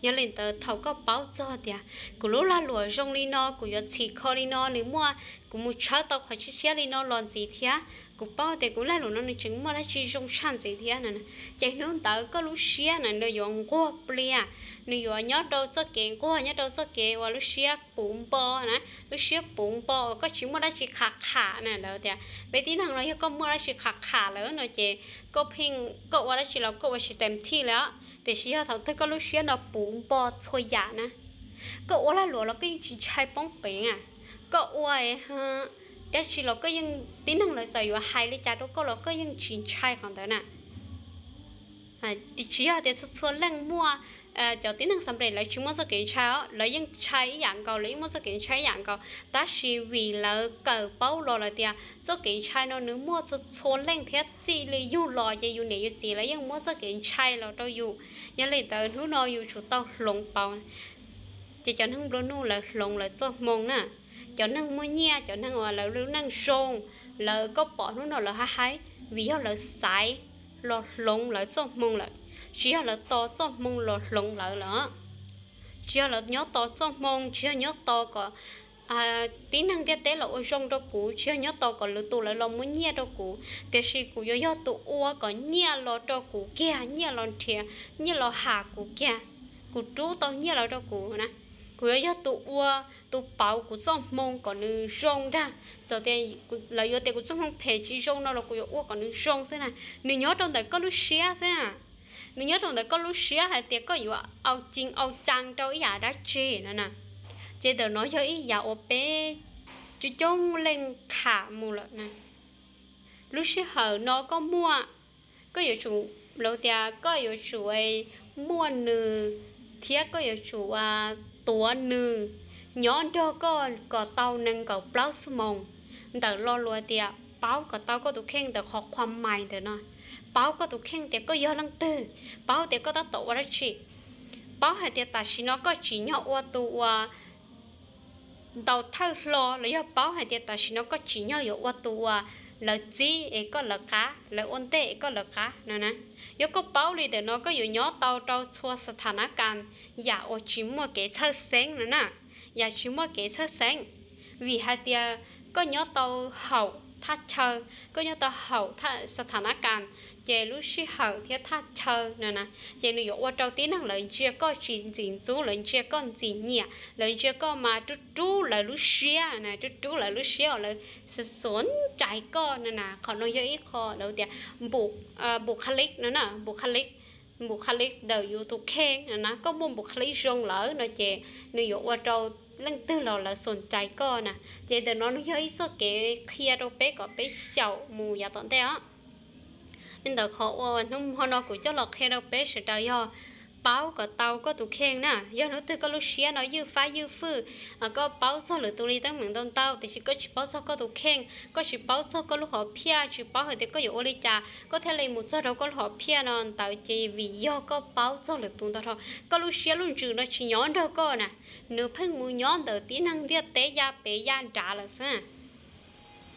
Yog li ntawd thaum koj paub txog tias kuv lub lag luam zoo li no, kuv yuav txhim kho li no, nws muaj, kuv mus tshawb tau qhov tshiab tshiab li no los ntxiv thiab, kuv paub tias kuv lag luam no nws tseem muaj dab tsi zoo tshaj ntxiv thiab no, ces hnub ntawd koj lub siab na nws yuav nquag plias, nws yuav nyob rau txoj kev nquag, nyob rau txoj kev uas lub siab puv npo na, lub siab puv npo uas koj tsis muaj dab tsi qham qham na. Lawv tias peb tib neeg no yog koj muaj dab tsi qham qham lawm no ces koj pheej, koj ua dab tsi los koj ua tsis tem thij li os. Tiam sis yog thaum twg koj lub siab no puv npo txhua yam na, koj ua lag luam los koj yeej tsis ntshai poob peev a, koj ua dab tsi los koj yeej, tib neeg lawv txawm yuav hais li cas rau koj los koj yeej tsis ntshai qhov ntawd na. Tsis yog tias txhua txhua leej muaj, cov tib neeg xam ples lawv tsis muaj txoj kev ntshai os, lawv yeej ntshai ib yam nkaus, lawv yeej muaj txoj kev ntshai ib yam nkaus, tab sis vim lawv kawm paub los lawm tias txoj kev ntshai no nws muaj txhua txhua leej thiab txij li yug los ces yus niam yus txiv lawv yeej muab txoj kev ntshai los rau yus. Yog li ntawd hnub no yus tsum tau hloov pauv. Ces cov neeg nplua nuj lawv hloov lawv txoj hmoo na, cov neeg muaj nyiaj, cov neeg uas lawv lub neej zoo, lawv koj pom hnub no lawv haib haib vim yog lawv xaiv los hloov lawv txoj hmoo lawm, tsis yog lawv tos txoj hmoo los hloov lawv lawm. Tsis yog lawv nyob tos txoj hmoo, tsis yog nyob tos kom tib neeg ntiaj teb los ua zoo rau kuv, tsis yog nyob tos kom lwm tus lawv los muab nyiaj rau kuv, tiam sis kuv yuav yog tus ua kom nyiaj los rau kuv kiag, nyiaj los nrhiav, nyiaj los ham kuv kiag, kuv rub tau nyiaj los rau kuv na. Kuv yuav yog tus ua, tus pauv kuv txoj hmoo kom nws zoo ntag. Txawm tias lawv yuav tias kuv txoj hmoo phem tsis zoo no los kuv yuav ua kom nws zoo xwb na. Nws nyob rau ntawm koj lub siab xwb na. Nws nyob rau ntawm koj lub siab hais tias koj yuav au cin au caa rau ib yam dab tsi no na. Ces ntawm no yog ib yam uas peb coob coob leej tham mus lawm na. Lub sij hawm no koj muaj, koj yuav tsum, lawv tias koj yuav tsum muaj nws thiab koj yuav tsum tuav nws nyob nrog koj kom tau nees nkaum plaub xuab moos. Ntawm lo lus tias paub kom tau koj tus kheej ntawm qhov qhuas mais ntawm no, paub koj tus kheej tias koj yog leej twg, paub tias koj tab tom ua dab tsi, paub hais tias tam sim no koj tsim nyog ua tus uas ntaus thawj hlo los yog paub hais tias tam sim no koj tsim nyog yuav ua tus uas lawv txib es koj lawv qab, lawv ua ntej es koj lawv qab no na. Yog koj paub li ntawm no koj yuav nyob tau rau txhua xas thas nab kas yam uas tsis muaj kev txhawj xeeb no na, yam tsis muaj kev txhawj xeeb. Vim hais tias koj nyob tau haum thaj chaw, koj nyob tau haum xas thas nab kas, ces lub sij hawm thiab thaj chaw no na, ces nws yuav ua rau tib neeg lawv ntsia koj tsis ntxim ntxub, lawv ntsia koj ntxim nyiam, lawv ntsia koj mas rub rub lawv lub siab na, rub rub lawv lub siab uas lawv xuas cai koj no na. Qhov no yog ib qho lawv tias npum kha li no na, npum kha li, npum kha li ntawm yus tus kheej no na. Koj muaj npum kha li zoo lawm no ces nws yuav ua rau leej twg los lawv xuas cai koj na. Ces ntawm no nws yog ib txoj kev qhia rau peb kom peb xyaum mus yav tom ntej os. Li ntawd qhov uas hnub hmo no kuv coj los qhia rau peb sawv daws yog paub kom tau koj tus kheej na. Yog hnub twg koj lub siab no ywj fab ywj fwj, koj paub txog lwm tus li teeb meem ntau ntau, tiam sis koj tsis paub txog koj tus kheej, koj tsis paub txog koj lub hom phiaj, tsis paub hais tias koj yuav ua li cas koj thiaj li mus txog rau koj lub hom phiaj no ntawd, ces vim yog koj paub txog lwm tus ntau dhau, koj lub siab lub ntsws no tsis nyob nrog koj na, nws pheej mus nyob ntawm tib neeg ntiaj teb ya pem ya nrad lawm xwb.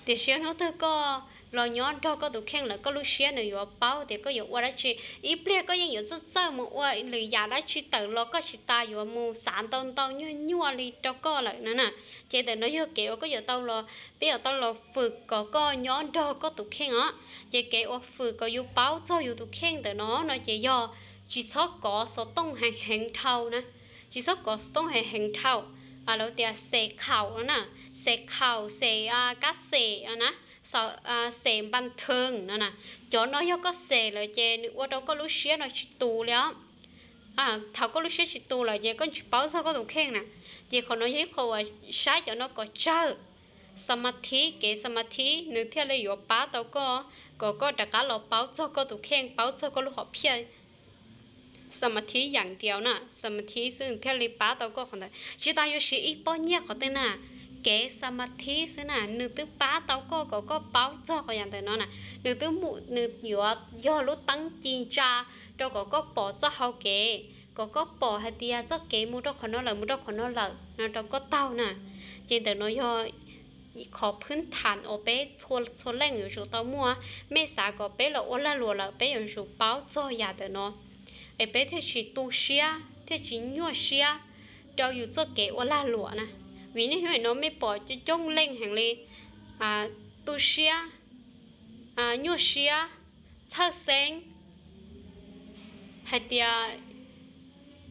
Tiam sis hnub twg koj los nyob nrog koj tus kheej lawm, koj lub siab nws yuav paub tias koj yuav ua dab tsi. Ib pliag koj yeej yuav txawj txawj mus ua lwm yam dab tsi tawm los koj tsis tas yuav mus xav ntau ntau nyuaj nyuaj li rau koj lawm no na. Ces ntawm no yog kev uas koj yuav tau los, peb yuav tau los fwm kom koj nyob nrog koj tus kheej os. Ces kev uas fwm kom yus paub txog yus tus kheej ntawm no no ces yog tsis txhob kov xov tooj heev heev dhau na. Tsis txhob kov xov tooj heev heev dhau. Lawv tias xem khaum no na, xem khaum, xem kab xem no na, xem npas theem no na. Cov no yog koj xem lawm ces nws ua rau koj lub siab no tsis tus li os. Thaum koj lub siab tsis tus lawm ces koj tsis paub txog koj tus kheej na. Ces qhov no yog ib qho uas saib cov no kom tsawg. Xas mas thib, kev xas mas thib nws thiaj li yuav pab tau koj kom koj rov qab los paub txog koj tus kheej, paub txog koj lub hom phiaj. Xas mas thib yam ntiaus na, xas mas thib xwb thiaj li pab tau koj qhov ntawd. Tsis tas yuav siv ib pob nyiaj qhov twg na, kev xas mas thib xwb na nws twb pab tau koj kom koj paub txog qhov yam ntawm no na. Nws twb, nws yuav yog lub teeb ci ntsa rau kom koj pom txoj hau kev, kom koj pom hais tias txoj kev mus rau qhov no lawm, mus rau qhov no lawm no rau koj taug na. Ces ntawm no yog qhov phwb tham uas peb txhua leej yuav tsum tau muaj. Mej xav kom peb los ua lag luam lawm peb yuav tsum paub txog yam ntawm no, es peb thiaj tsis tu siab thiaj tsis nyuaj siab rau yus txoj kev ua lag luam na. Vim niaj hnub no mej pom coob coob leej heev li tu siab, nyuaj siab, txhawj xeeb hais tias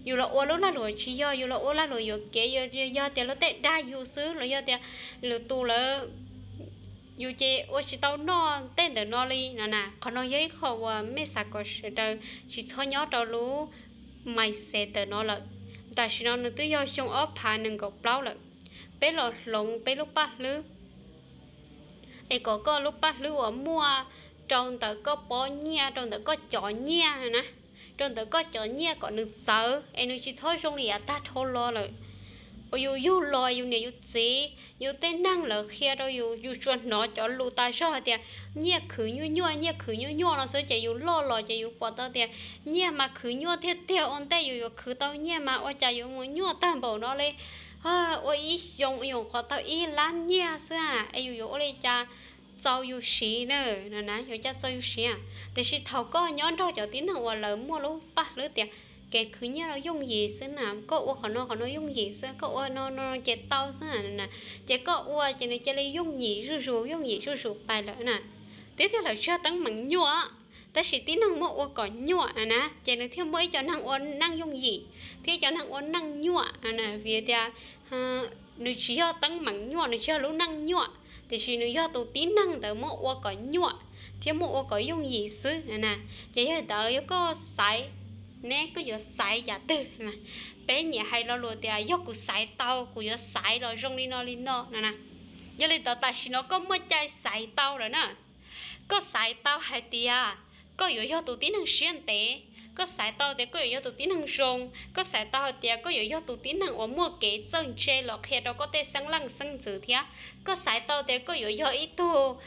yus los ua lub lag luam tsis yog, yus los ua lag luam yuam kev, yog tias luag tej dag yus xwb los yog tias lwm tus lawv, yus ces ua tsis tau noj tej ntawm no li no na. Qhov no yog ib qho uas mej xav kom sawv daws tsis txhob nyob rau lub mindset ntawm no lawm. Tam sim no nws twb yog xyoo ob phav nees nkaum plaub lawm. Peb los hloov peb lub paj hlwb es kom koj lub paj hlwb uas muaj rau ntawm koj pob nyiaj, rau ntawm koj cov nyiaj na, rau ntawm koj cov nyiaj kom nws txawv es nws tsis txhob zoo li yav tag dhau los lawm. Uas yus yug los yus niam yus txiv yus tej neeg lawv qhia rau yus, yus tsuas hnov cov lus tas zog hais tias nyiaj khwv nyuaj nyuaj, nyiaj khwv nyuaj nyuaj no xwb, ces yus loj los ces yus pom tau tias nyiaj mas khwv nyuaj tiag tiag, ua ntej yus yuav khwv tau nyiaj mas ua cas yuav mus nyuaj tag npaum no li. Ua ib xyoo yus qhov tau ib lab nyiaj xwb es yus yuav ua li cas txaus yus siv na, yuav cas txaus yus siv. Tiam sis thaum koj nyob nrog cov tib neeg uas lawv muaj lub paj hlwb tias kev khwv nyiaj no yooj yim xwb na, koj ua qhov no qhov no yooj yim xwb, koj ua no no ces tau xwb na, ces koj ua ces nws cia li yooj yim zuj zus, yooj yim zuj zus pais lawm na. Twb tias lawv tsis yog teeb meem nyuaj, tab sis tib neeg muab ua kom nyuaj na, ces nws thiaj muaj ib co neeg ua neej yooj yim thiab ib co neeg ua neej nyuaj. Vim tias nws tsis yog teeb meem nyuaj, nws tsis yog lub neej nyuaj, tiam sis nws yog tus tib neeg ntawd muab ua kom nyuaj thiab muab ua kom yooj yim xwb na. Ces yog li ntawd yog koj xaiv, ne koj yuav xaiv yam twg? Peb nyiam hais lo lus tias yog kuv xaiv tau kuv yuav xaiv los zoo li no li no no na. Yog li ntawd tam sim no koj muaj cai xaiv tau lawm na. Koj xaiv tau hais tias koj yuav yog tus tib neeg siab ntev, koj xaiv tau tias koj yuav yog tus tib neeg zoo, koj xaiv tau hais tias koj yuav yog tus tib neeg uas muaj kev txawj ntse los qhia rau koj tej xeeb leej xeeb ntxwv thiab, koj xaiv tau tias koj yuav yog ib tug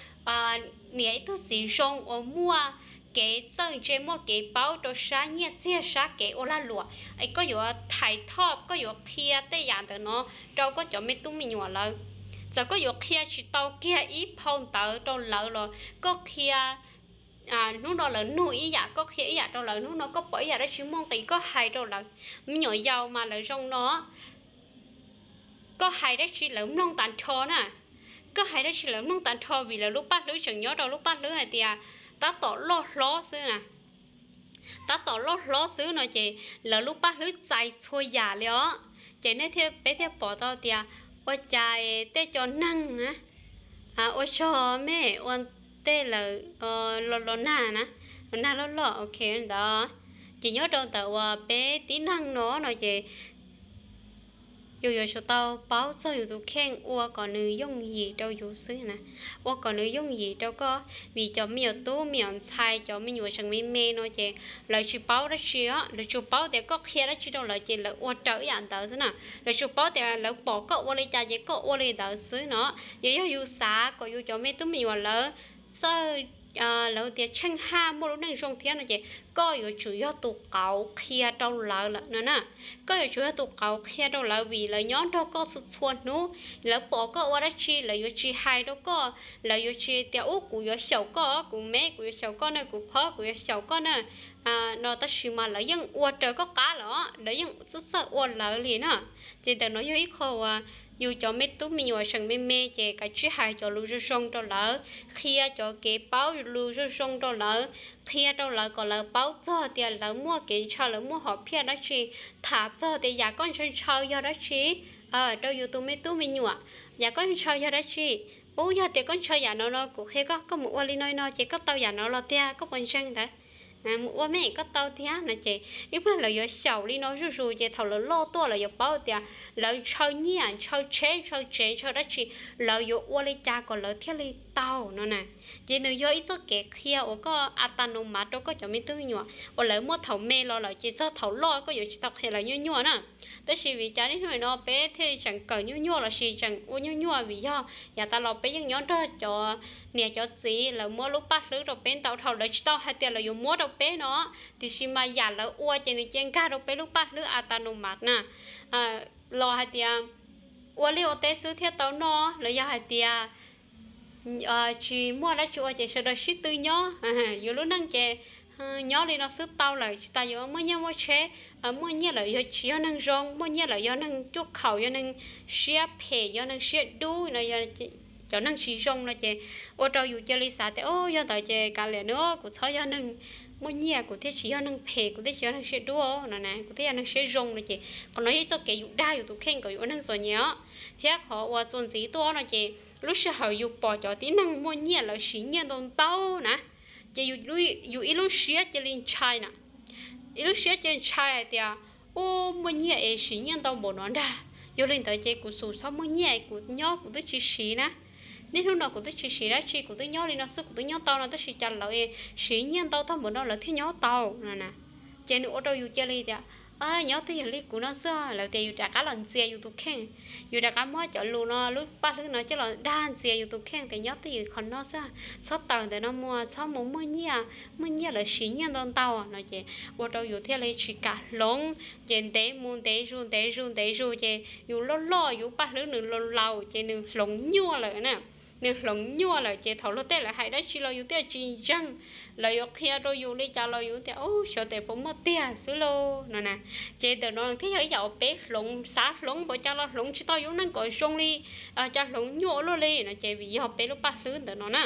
niam ib tug txiv zoo uas muaj kev txawj ntse, muaj kev paub rau sab nyiaj txiag sab kev ua lag luam, es koj yuav thaiv thoj, koj yuav qhia tej yam ntawm no rau koj cov me tub me nyuam lawv. Txawm koj yuav qhia tsis tau kiag ib phau ntawv rau lawv los koj qhia hnub no lawv nug ib yam, koj qhia ib yam rau lawv, hnub no koj pom ib yam dab tsi muaj nqis koj hais rau lawv. Me nyuam yaus mas lawv zoo no, koj hais dab tsi lawv mloog tag nrho na. Koj hais dab tsi lawv mloog tag nrho vim lawv lub paj hlwb tseem nyob rau lub paj hlwb hais tias tab tom loj hlob xwb na. Tab tom loj hlob xwb no ces lawv lub paj hlwb txais txhua yam li os. Ces nej thiaj, peb thiaj pom tau tias ua cas tej cov neeg ua tsaug mej ua tej lawm los los nag na, los nag loj loj ok ntawd. Ces nyob rau ntawm uas peb tib neeg no no ces yus yuav tsum tau paub txog yus tus kheej ua kom nws yooj yim rau yus xwb na, ua kom nws yooj yim rau koj. Vim cov me nyuam tub me nyuam ntxhais cov me nyuam tseem me me no ces lawv tsis paub dab tsi os, lawv tsuas paub tias koj qhia dab tsi rau lawv ces lawv ua raws ib yam ntawd xwb na. Lawv tsuas paub tias lawv pom koj ua li cas ces koj ua li ntawd xwb no. Yog, yog yus xav kom yus cov me tub me nyuam lawv txawj, lawv tias tsheej haj muaj lub neej zoo thiab no ces koj yuav tsum yog tus qauv qhia rau lawv lawm no na. Koj yuav tsum yog tus qauv qhia rau lawv vim lawv nyob nrog koj txhua txhua hnub, lawv pom koj ua dab tsi lawv yuav tsis hais rau koj, lawv yuav tsis tias ub kuv yuav xyaum koj, kuv me kuv yuav xyaum koj na, kuv phob kuv yuav xyaum koj na no, tab sis mas lawv yeej ua raws koj qab lawm, lawv yeej txawj txawj ua lawv li na. Ces ntawm no yog ib qho uas yus cov me tub me nyuam tseem me me ces kav tsij hais cov lus zoo zoo rau lawv, qhia cov kev paub lus zoo zoo rau lawv, qhia rau lawv kom lawv paub txog tias lawv muaj kev ntshaw, lawv muaj hom phiaj dab tsi, tham txog tias yam koj ntshaw ntshaw yog dab tsi rau yus tus me tub me nyuam. Yam koj ntshaw yog dab tsi? Ub, yog tias koj ntshaw yam no no kuv qhia koj, koj mus ua li no li no ces koj tau yam no los tiag, koj puas ntseeg ntawd? Mus ua me koj tau tiag no ces ib pliag lawv yuav xyaum li no zuj zus ces thaum lawv loj tuaj lawv yuav paub tias lawv ntshaw nyiaj, ntshaw tsheb, ntshaw tsev, ntshaw dab tsi, lawv yuav ua li cas kom lawv thiaj li tau no na. Ces nws yog ib txoj kev qhia uas koj a ta no mas rau koj cov me tub me nyuam uas lawv muaj thaum me los lawm ces txog thaum loj koj yuav tsis tau qhia lawv nyuaj nyuaj na. Tab sis vim cas niaj hnub no peb thiaj tseem kawm nyuaj nyuaj lossis tseem ua nyuaj nyuaj? Vim yog yav tas los peb yeej nyob nrog cov niam cov txiv lawv muab lub paj hlwb rau peb ntau dhau, lawv tsis tau hais tias lawv yuav muab rau peb no, tiam sis mas yam lawv ua ces nws cia nkag rau peb lub paj hlwb a ta no mas na. Los hais tias ua liaj ua teb xwb thiaj tau noj, los yog hais tias tsis muaj dab tsi ua ces sawv daws sib tw nyob. Yuav lub neej ces nyob li no xwb tau lawm, tsis tas yuav muaj nyiaj muaj tsheb. Muaj nyiaj lawm yog tsis yog neeg zoo, muaj nyiaj lawm yog neeg cuaj khaum, yog neeg siab phem, yog neeg siab dub no, cov neeg tsis zoo no ces ua rau yus cia li xav tias o yog ntawd ces kav liam nawb, kuv txhob yog neeg muaj nyiaj kuv thiaj tsis yog neeg phem, kuv thiaj tsis yog neeg siab dub no na, kuv thiaj yog neeg siab zoo no ces qhov no yog ib txoj kev yus dag yus tus kheej kom yus ua neeg txom nyem os. Thiab qhov uas txuas ntxiv tuaj no ces lub sij hawm yus pom cov tib neeg muaj nyiaj lawv siv nyiaj ntau ntau na, ces yus ib lub siab cia li ntshai na, ib lub siab cia li ntshai hais tias u muaj nyiaj es siv nyiaj ntau npaum no ntag, yog li ntawd ces kuv xum txhob muaj nyiaj, kuv nyob kuv twb tsis siv na. Niaj hnub no kuv twb tsis siv dab tsi, kuv twb nyob li no xwb kuv twb nyob tau no, tab sis cas lawv siv nyiaj ntau tag npaum no lawv thiaj nyob tau no na. Ces nws ua rau yus cia li tias, nyob twj ywm li kuv no xwb. Lawv tias yus rov qab los ntxias yus tus kheej, yus rov qab muab cov lus no, lub paj hlwb no coj los dag ntxias yus tus kheej tias nyob twj ywm qhov no xwb, txhob tawm ntawm no mus, txhob mus muaj nyiaj, muaj nyiaj lawv siv nyiaj ntau ntau no ces ua rau yus thiaj li tsis kam hloov. Ces ntev mus ntev zus ntev zus ntev zus ces yus loj loj, yus paj hlwb nws laus laus ces nws hloov nyuaj lawm na. Nws hloov nyuaj lawm ces thaum luag tej lawv hais dab tsi los yus thiaj tsis ntseeg. Lawv yuav qhia rau yus li cas los yus tias, u, xyov tes puas muaj tiag xwb lauj no na. Ces ntawm no thiaj yog ib yam uas peb hloov, xav hloov npaum cas los hloov tsis tau yus neej kom zoo li, cas hloov nyuaj ua luaj li no ces vim yog peb lub paj hlwb ntawm no na.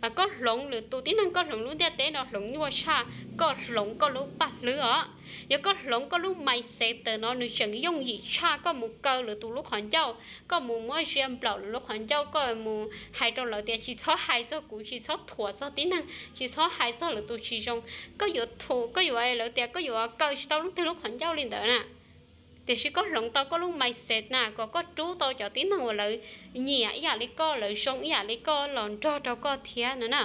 Koj hloov lwm tus tib neeg, koj hloov lub ntiaj teb no hloov nyuaj tshaj koj hloov koj lub paj hlwb os. Yog koj hloov koj lub mindset ntawm no nws tseem yooj yim tshaj koj mus kaw lwm tus lub qhov ncauj, koj mus muab zia nplaum lwm lub qhov ncauj, koj mus hais rau lawv tias tsis txhob hais txog kuv, tsis txhob thuam txog tib neeg, tsis txhob hais txog lwm tus tsis zoo. Koj yuav thuam, koj yuav, lawv tias koj yuav kaw tsis tau leej twg lub qhov ncauj li ntawd na. Tiam sis koj hloov tau koj lub mindset na kom koj rub tau cov tib neeg uas lawv nyiam ib yam li koj, lawv zoo ib yam li koj los nrog rau koj thiab no na.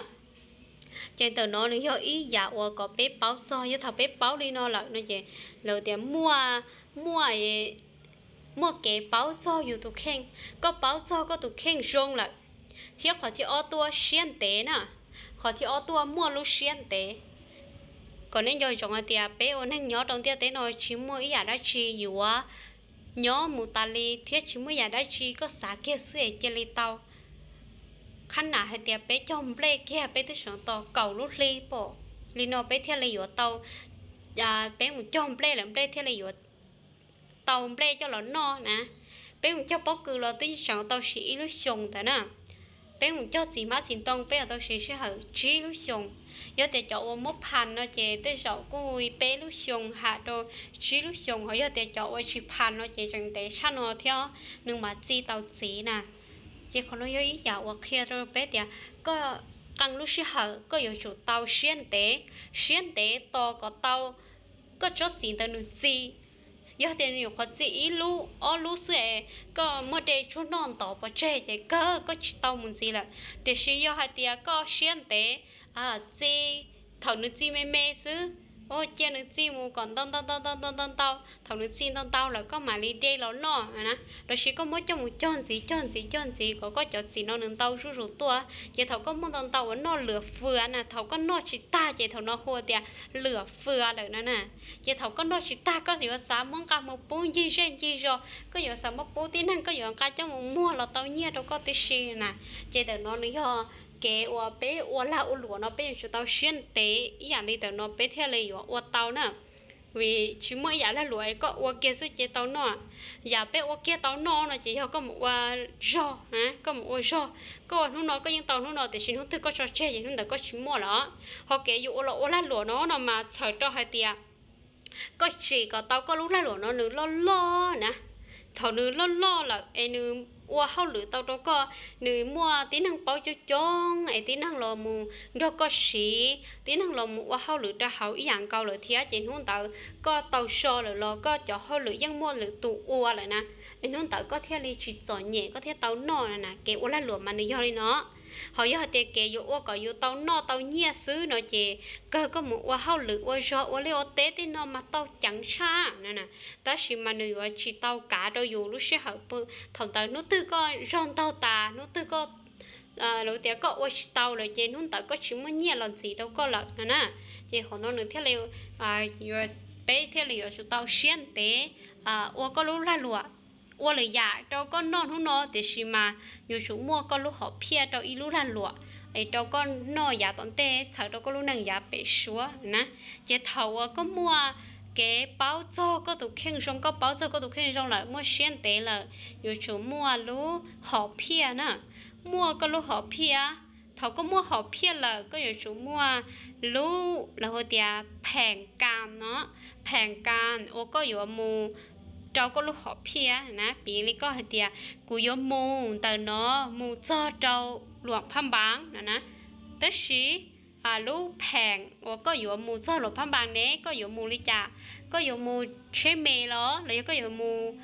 Ces ntawm no nws yog ib yam uas kom peb paub txog, yog thaum peb paub li no lawm no ces lawv tias muaj, muaj, muaj kev paub txog yus tus kheej. Koj paub txog koj tus kheej zoo lawm, thiab qhov thib ob tuaj siab ntev na. Qhov thib ob tuaj muaj lub siab ntev. Kom nej nco ntsoov hais tias peb ua neeg nyob rau ntiaj teb no tsis muaj ib yam dab tsi yuav nyob mus tas li thiab tsis muaj yam dab tsi koj xav kiag xwb es cia li tau. Qhab nas hais tias peb cog nplej kiag peb twb sawv tos kaum lub hli pom li no peb thiaj li yuav tau, peb mus cog nplej lawm nplej thiaj li yuav tau nplej coj los noj na. Peb mus cog pob kws los twb tseem tau siv ib lub xyoos ntawd na. Peb mus cog txiv hmab txiv ntoo peb yuav tau siv sij hawm tsib lub xyoos. Yog tias cov uas muab phas no ces tej zaum kuj peb lub xyoos ham rau tsib lub xyoos, ho yog tias cov uas tsis phas no ces tseem ntev tshaj no thiab nws mam txi tau txiv na. Ces qhov no yog ib yam uas qhia rau peb tias koj qee lub sij hawm koj yuav tsum tau siab ntev, siab ntev tos kom tau koj tsob txiv ntawd nws txi. Yog tias nws nyuam qhuav txi ib lub ob lub xwb es koj muab de tsuag noj ntov pov tseg ces kawg koj tsis tau mus ntxiv lawm. Tiam sis yog hais tias koj siab ntev, txi, thaum nws txi me me xwb, cia nws txi mus kom ntau ntau ntau ntau ntau ntau ntau, thaum nws txi ntau ntau lawm koj mam li de los noj na. Los sis koj muab coj mus cog ntxiv cog ntxiv cog ntxiv kom koj cov txiv no nws ntau zuj zus tuaj, ces thaum koj muaj ntau ntau uas noj lwam fwas na, thaum koj noj tsis tag ces thaum no hu tias lwam fwas lawm no na. Ces thaum koj noj tsis tag koj yuav xav muab nqa mus pub ncig zej ncig zos, koj yuav xav muab pub tib neeg, koj yuav nqa coj mus muag los tau nyiaj rau koj tib si na. Ces ntawm no nws yog kev uas peb ua lag ua luam no peb yuav tsum tau siab ntev ib yam li ntawm no peb thiaj li yuav ua tau na. Vim tsis muaj ib yam lag luam es koj ua kiag xwb ces tau noj. Yam peb ua kiag tau noj no ces yog koj mus ua zog, koj mus ua zog, koj ua hnub no koj yeej tau hnub no tiam sis hnub twg koj tso tseg ces hnub ntawd koj tsis muaj lawm. Ho kev yus ua los ua lag luam no no mas txhawm rau hais tias koj tsim kom tau koj lub lag luam no nws loj loj na. Thaum nws loj loj lawm es nws ua hauj lwm tau rau koj, nws muaj tib neeg paub coob coob es tib neeg los mus nrog koj siv, tib neeg los mus ua hauj lwm rau hauv ib yam nkaus lawm thiab ces hnub ntawd koj tau so lawm los koj cov hauj lwm yeej muaj lwm tus ua lawm na. Es hnub ntawd koj thiaj li tsis txom nyem koj thiaj tau noj na. Kev ua lag luam mas nws yog li no. Ho yog hais tias kev yuav ua kom yus tau noj tau nyiaj xwb no ces kawg koj mus ua hauj lwm ua zog ua liaj ua teb tej no mas tau ceev tshaj no na. Tab sis mas nws yuav tsis tau kav rau yus lub sij hawm. Thaum ntawd hnub twg koj zog ntaug tas, hnub twg koj, lawv tias koj ua tsis tau lawm ces hnub ntawd koj tsis muaj nyiaj los ntxiv rau koj lawm no na. Ces qhov no nws thiaj li, peb thiaj li yuav tsum tau siab ntev ua koj lub lag luam. Ua lwm yam rau koj noj hnub no tiam sis mas yuav tsum muaj koj lub hom phiaj rau ib lub lag luam es rau koj noj yav tom ntej txhawm rau koj lub neej yav pem suab na. Ces thaum uas koj muaj kev paub txog koj tus kheej zoo, koj paub txog koj tus kheej zoo lawm, muaj siab ntev lawm, yuav tsum muaj lub hom phiaj na. Muaj koj lub hom phiaj. Thaum koj muaj hom phiaj lawm koj yuav tsum muaj lub, lawv hu tias pheem kas no, pheem kas uas koj yuav mus rau koj lub hom phiaj na. Piv li koj hais tias kuv yuav mus ntawm no mus txog rau Luam Phaj Npav no na. Tab sis lub pheem uas koj yuav mus txog Luam Phaj Npav ne koj yuav mus li cas? Koj yuav mus tsheb me los los yog koj yuav mus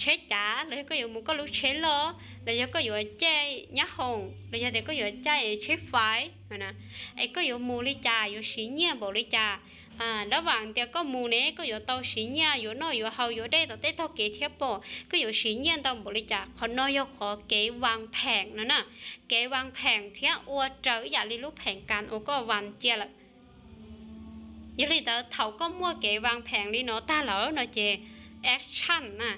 tsheb cav los yog koj yuav mus koj lub tsheb loj los yog koj yuav caij nyab hoom los yog tias koj yuav caij tsheb fais no na? Es koj yuav mus li cas, yuav siv nyiaj npaum li cas? Dab vam tias koj mus ne koj yuav tau siv nyiaj yuav noj yuav haus yuav dej tom tej tog kev thiab pom, koj yuav siv nyiaj ntau npaum li cas. Qhov no yog qhov kev vas pheem no na. Kev vas pheem thiab ua raws ib yam li lub pheem kas uas koj vas cia lawm. Yog li ntawd thaum koj muaj kev vas pheem li no tag lawm no ces action na,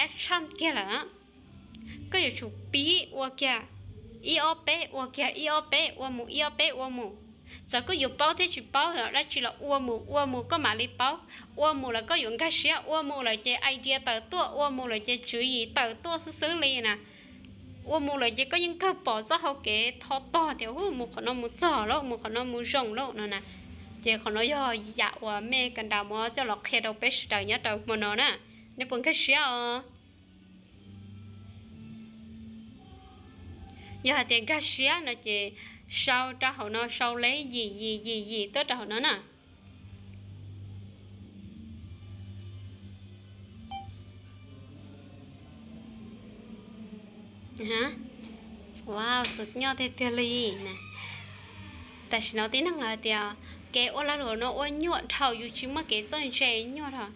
action kiag lawm. Koj yuav tsum pib ua kiag ib ob peb, ua kiag ib ob peb, ua mus ib ob peb ua mus. Txawm koj yuav paub thiab tsis paub dab tsi los ua mus, ua mus koj mam li paub. Ua mus lawm koj yuav nkag siab, ua mus lawm ces idea tawm tuaj, ua mus lawm ces tswv yim tawm tuaj xwb xwb li na. Ua mus lawm ces koj yeej kawg pom txoj hau kev tho tog tias mus qhov no mus txog lauj, mus qhov no mus zoo lauj no na. Ces qhov no yog yam uas mej kawm nram mov coj los qhia rau peb sawv daws nyob rau hmo no na. Nej puas nkag siab os? Yog hais tias nkag siab no ces sau rau hauv no, sau leb yim yim yim yim tuaj rau hauv no na. Wow, xus nyuaj tiag tiag li. Tam sim no tib neeg lawv hais tias kev ua lag luam no ua nyuaj dhau, yus tsis muaj kev txawj ntse nyuaj dhau.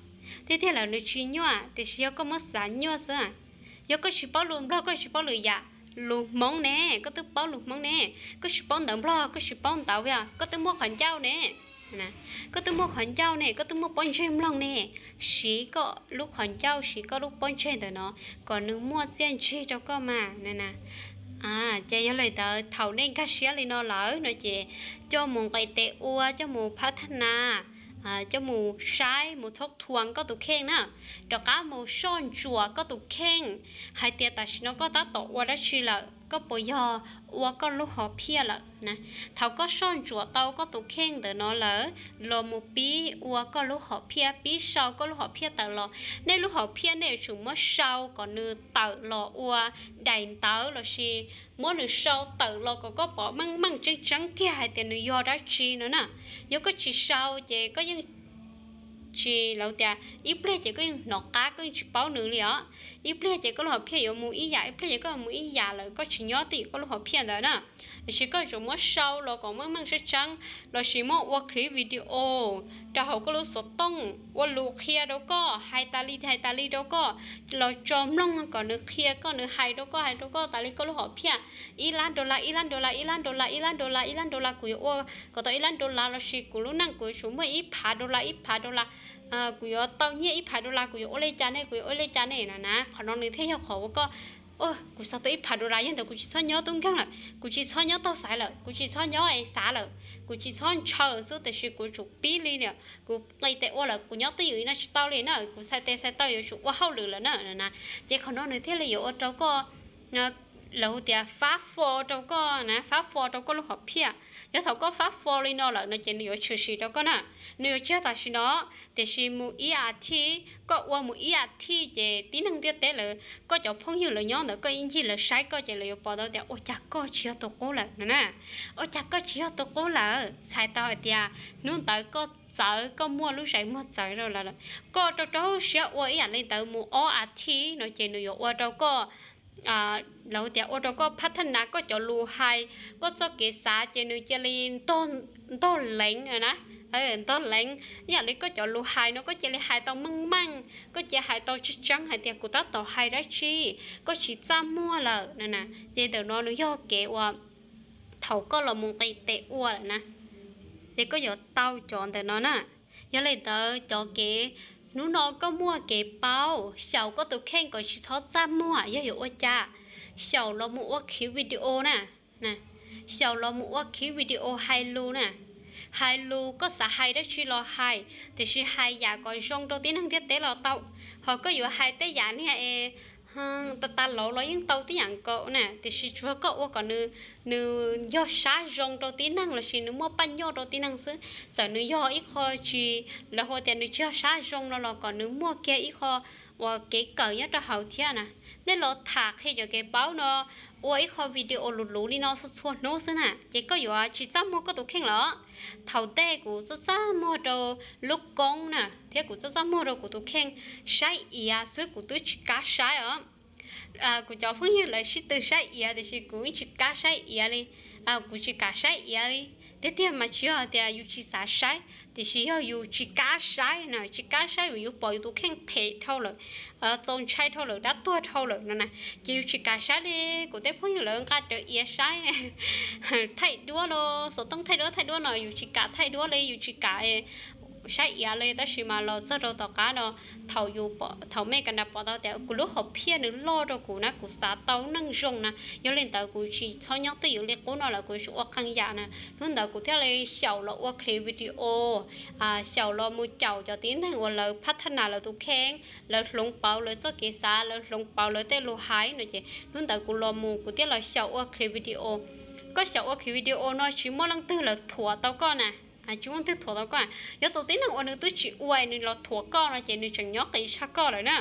Tiag tiag lawm nws tsis nyuaj, tiam sis yog koj muab xav nyuaj xwb. Yog koj tsis paub lus Nplog, koj tsis paub lwm yam, lus Hmoob ne, koj twb paub lus Hmoob ne, koj tsis paub ntawv Nplog, koj tsis paub ntawv, koj twb muaj qhov ncauj ne. Koj twb muaj qhov ncauj ne, koj twb muaj pob ntseg mloog ne, siv koj lub qhov ncauj, siv koj lub pob ntseg ntawm no kom nws muaj txiaj ntsig rau koj mas. Ces yog li ntawd thaum nej nkag siab li no lawm no ces coj mus nqis tes ua, coj mus phab thab nas, coj mus saib, mus thoob thuas koj tus kheej na, rov qab mus soj ntsuam koj tus kheej hais tias tam sim no koj tab tom ua dab tsi lawm, koj puas yog ua koj lub hom phiaj lawm na. Thaum koj soj ntsuam tau koj tus kheej ntawm no lawm, los mus pib ua koj lub hom phiaj, pib sau koj lub hom phiaj tawm los. Nej lub hom phiaj nej yuav tsum muab sau kom nws tawm los ua daim ntawv lossis muab nws sau tawm los kom koj pom meej meej tseeb tseeb kiag hais tias nws yog dab tsi no na. Yog koj tsis sau ces koj yeej tsis, lawv tias ib pliag ces koj yeej hnov qab, koj yeej tsis paub nws li os. Ib pliag ces koj lub hom phiaj yuav mus ib yam, ib pliag ces koj mus ib yam lawm, koj tsis nyob twj ywm koj lub hom phiaj ntawd na. Tiam sis koj yuav tsum muab sau los kom meej meej tseeb tseeb, lossis muab ua clip video rau hauv koj lub xov tooj, ua lus qhia rau koj, hais tas li hais tas li rau koj, los tso mloog kom nws qhia koj, nws hais rau koj, hais rau koj tas li koj lub hom phiaj. Ib lab dollar, ib lab dollar, ib lab dollar, ib lab dollar, ib lab dollar, kuv yuav ua kom tau ib lab dollar, lossis kuv lub neej kuv yuav tsum muaj ib phav dollar, ib phav dollar, kuv yuav tau nyiaj ib phav dollar, kuv yuav ua li cas ne, kuv yuav ua li cas ne na na. Qhov no nws thiaj yog qhov uas koj, kuv xav tau ib phav dollar, yog ntawd kuv tsis txhob nyob tub nkeeg lawm, kuv tsis txhob nyob tau xaiv lawm, kuv tsis txhob nyob es xav lawm, kuv tsis txhob ntshaw lawm xwb, tiam sis kuv tsum pib li niam, kuv nqis tes ua lawm, kuv nyob twj ywm no tsis tau li na, kuv txhais tes txhais taw yuav tsum ua hauj lwm lawm na na. Ces qhov no nws thiaj li yuav ua rau koj, lawv hu tias fab fo rau koj na, fab fo rau koj lub hom phiaj. Yog thaum koj fab fo li no lawm no ces nws yuav tshwm sim rau koj na. Nws yuav tsis yog tam sim no, tiam sis mus ib as thiv, koj ua mus ib as thiv ces tib neeg ntiaj teb lawv, koj cov phooj ywg lawv nyob ntawd koj ib ncig lawv saib koj ces lawv yuav pom tau tias ua cas koj tsis yog tus qub lawm no na. Ua cas koj tsis yog tus qub lawm, txhais tau hais tias hnub ntawd koj txawv, koj muaj lub zais muag txawv rau lawm, koj rau rau siab ua ib yam li ntawd mus ob as thiv no ces nws yuav ua rau koj, lawv tias ua rau koj phab thab nas koj cov lus hais, koj txoj kev xav ces nws cia li ntog leev na, ntog leev. Ib yam li koj cov lus hais no koj cia li hais tau meej meej, koj cia hais tau tseeb tseeb hais tias kuv tab tom hais dab tsi, koj tsis txaj muag lawm na. Ces ntawm no nws yog kev uas thaum koj los mus nqis tes ua lawm na, ces koj yuav tau cov ntawm no na. Yog li ntawd cov kev, hnub no koj muaj kev paub, xyaum koj tus kheej kom tsis txhob txaj muag, yog yuav ua cas, xyaum los mus ua khiv video na. Xyaum los mus ua khiv video hais lus na. Hais lus koj xav hais dab tsi los hais, tiam sis hais yam kom zoo rau tib neeg ntiaj teb los tau. Ho koj yuav hais tej yam niag es tas tas laus los yeej tau tib yam nkaus na, tiam sis tsuas koj ua kom nws, nws yog sab zoo rau tib neeg lossis nws muaj paj nyoj rau tib neeg xwb. Txawm nws yog ib qho tsis, lawv hu tias nws tsis yog sab zoo no los kom nws muaj kiag ib qho uas kev kawm nyob rau hauv thiab na. Nej los tham qhia cov kev paub no, ua ib qho video luv luv li no txhua txhua hnub xwb na, ces koj yuav tsis txaj muag koj tus kheej los. Thaum ntej kuv txaj txaj muag rau lub koob na, thiab kuv txaj txaj muag rau kuv tus kheej saib iav xwb, kuv twb tsis kam saib os. Kuv cov phooj ywg lawv sib tw saib iav tiam sis kuv yeej tsis kam saib iav li. Kuv tsis kam saib iav li. Tiag tiag mas tsis yog tias yus tsis xav saib, tiam sis yog yus tsis kam saib na, tsis kam saib vim yus pom yus tus kheej phem dhau lawm, txaus ntshai dhau lawm, dab tuag dhau lawm no na, ces yus tsis kam saib li. Kuv tej phooj ywg lawv nqa rawv iav saib, thaij duab los xov tooj thaij duab thaij duab no yus tsis kam thaij duab li, yus tsis kam saib iav li. Tab sis mas los txog rau tom qab no, thaum yus, thaum mej ka nra pom tau tias kuv lub hom phiaj nws loj rau kuv na, kuv xav tau neej zoo na, yog li ntawd kuv tsis txhob nyob twj ywm li qub no lawm, kuv yuav tsum ua qee yam na. Hnub ntawd kuv thiaj li xyaum los ua clip video, xyaum los mus caum cov tib neeg uas lawv phab thab nas lawv tus kheej, lawv hloov pauv lawv txoj kev xav, lawv hloov pauv lawv tej lus hais no ces hnub ntawd kuv los mus kuv thiaj los xyaum ua clip video. Koj xyaum ua clip video no tsis muaj leej twg lawv thuam tau koj na. Tsis muaj leej twg thuam tau koj. Yog tus tib neeg uas nws twb tsis ua nws los thuam koj no ces nws tseem nyob qis tshaj koj lawm na.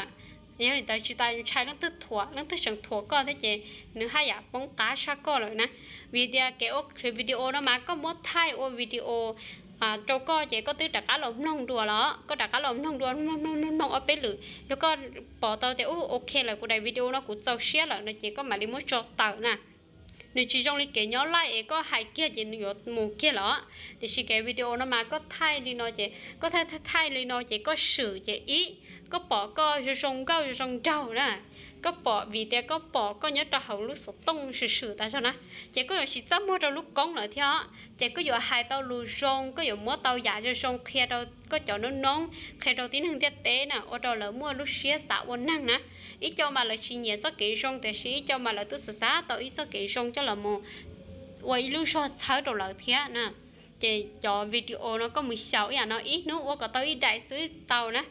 Yog li ntawd tsis tas ntshai leej twg thuam, leej twg tseem thuam koj thiab ces nws haj yam poob qab tshaj koj lawm na. Vim tias kev ua clip video no mas koj muab thaij ua video rau koj ces koj twb rov qab los mloog dua los, koj rov qab los mloog dua, mloog mloog ob peb lwm, yog koj pom tau tias ub ok lawm, kuv daim video no kuv txaus siab lawm no ces koj mam li muab tso tawm na. Nws tsis zoo li kev nyob live es koj hais kiag ces nws yuav mus kiag los. Tiam sis kev video no mas koj thaij li no ces koj thaij thaij li no ces koj swm ces ib, koj pom koj zoo zoo nkauj zoo zoo nraug na, koj pom vim tias koj pom koj nyob rau hauv lub xov tooj swm swm tas zog na, ces koj yuav tsis txaj muag rau lub koob lawm thiab. Ces koj yuav hais tau lus zoo, koj yuav muab tau yam zoo zoo qhia rau koj cov noob noob, qhia rau tib neeg ntiaj teb na, ua rau lawv muaj lub siab xav ua neeg na. Ib co mas lawv tsis nyiam txoj kev zoo, tiam sis ib co mas lawv twb xav xav tau ib txoj kev zoo coj los mus ua ib lub zog txhawb rau lawv thiab na. Ces cov video no koj mus xyaum ib yam no, ib hnub ua kom tau ib daim xwb tau na.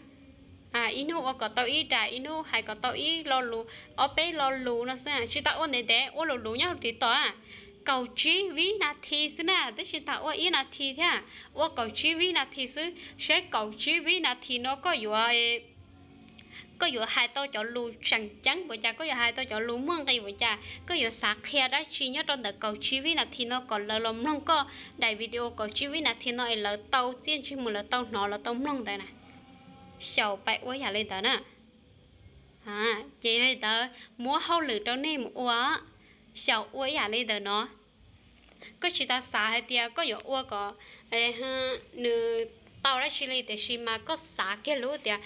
Ib hnub ua kom tau ib daim, ib hnub hais kom tau ib lo lus, ob peb lo lus no xwb, tsis tas ua ntev ntev, ua lus lus nyob hauv TikTok kaum tsib vib nas this xwb na, twb tsis tas ua ib nas this thiab, ua kaum tsib vib nas this xwb, saib kaum tsib vib nas this no koj yuav koj yuav hais tau cov lus tseem ceeb npaum cas, koj yuav hais tau cov lus muaj nqis npaum cas, koj yuav xav qhia dab tsi nyob rau ntawm kaum tsib vib nas this no kom lawv los mloog koj daim video kaum tsib vib nas this no es lawv tau txiaj ntsig mus, lawv tau hnov, lawv tau mloog ntawd na. Xyaum pais ua yam li ntawd na. Ces li ntawd muab hauj lwm rau nej mus ua, xyaum ua ib yam li ntawd no. Koj tsis tas xav hais tias koj yuav ua kom nws tau dab tsi li, tiam sis mas koj xav kiag lub tias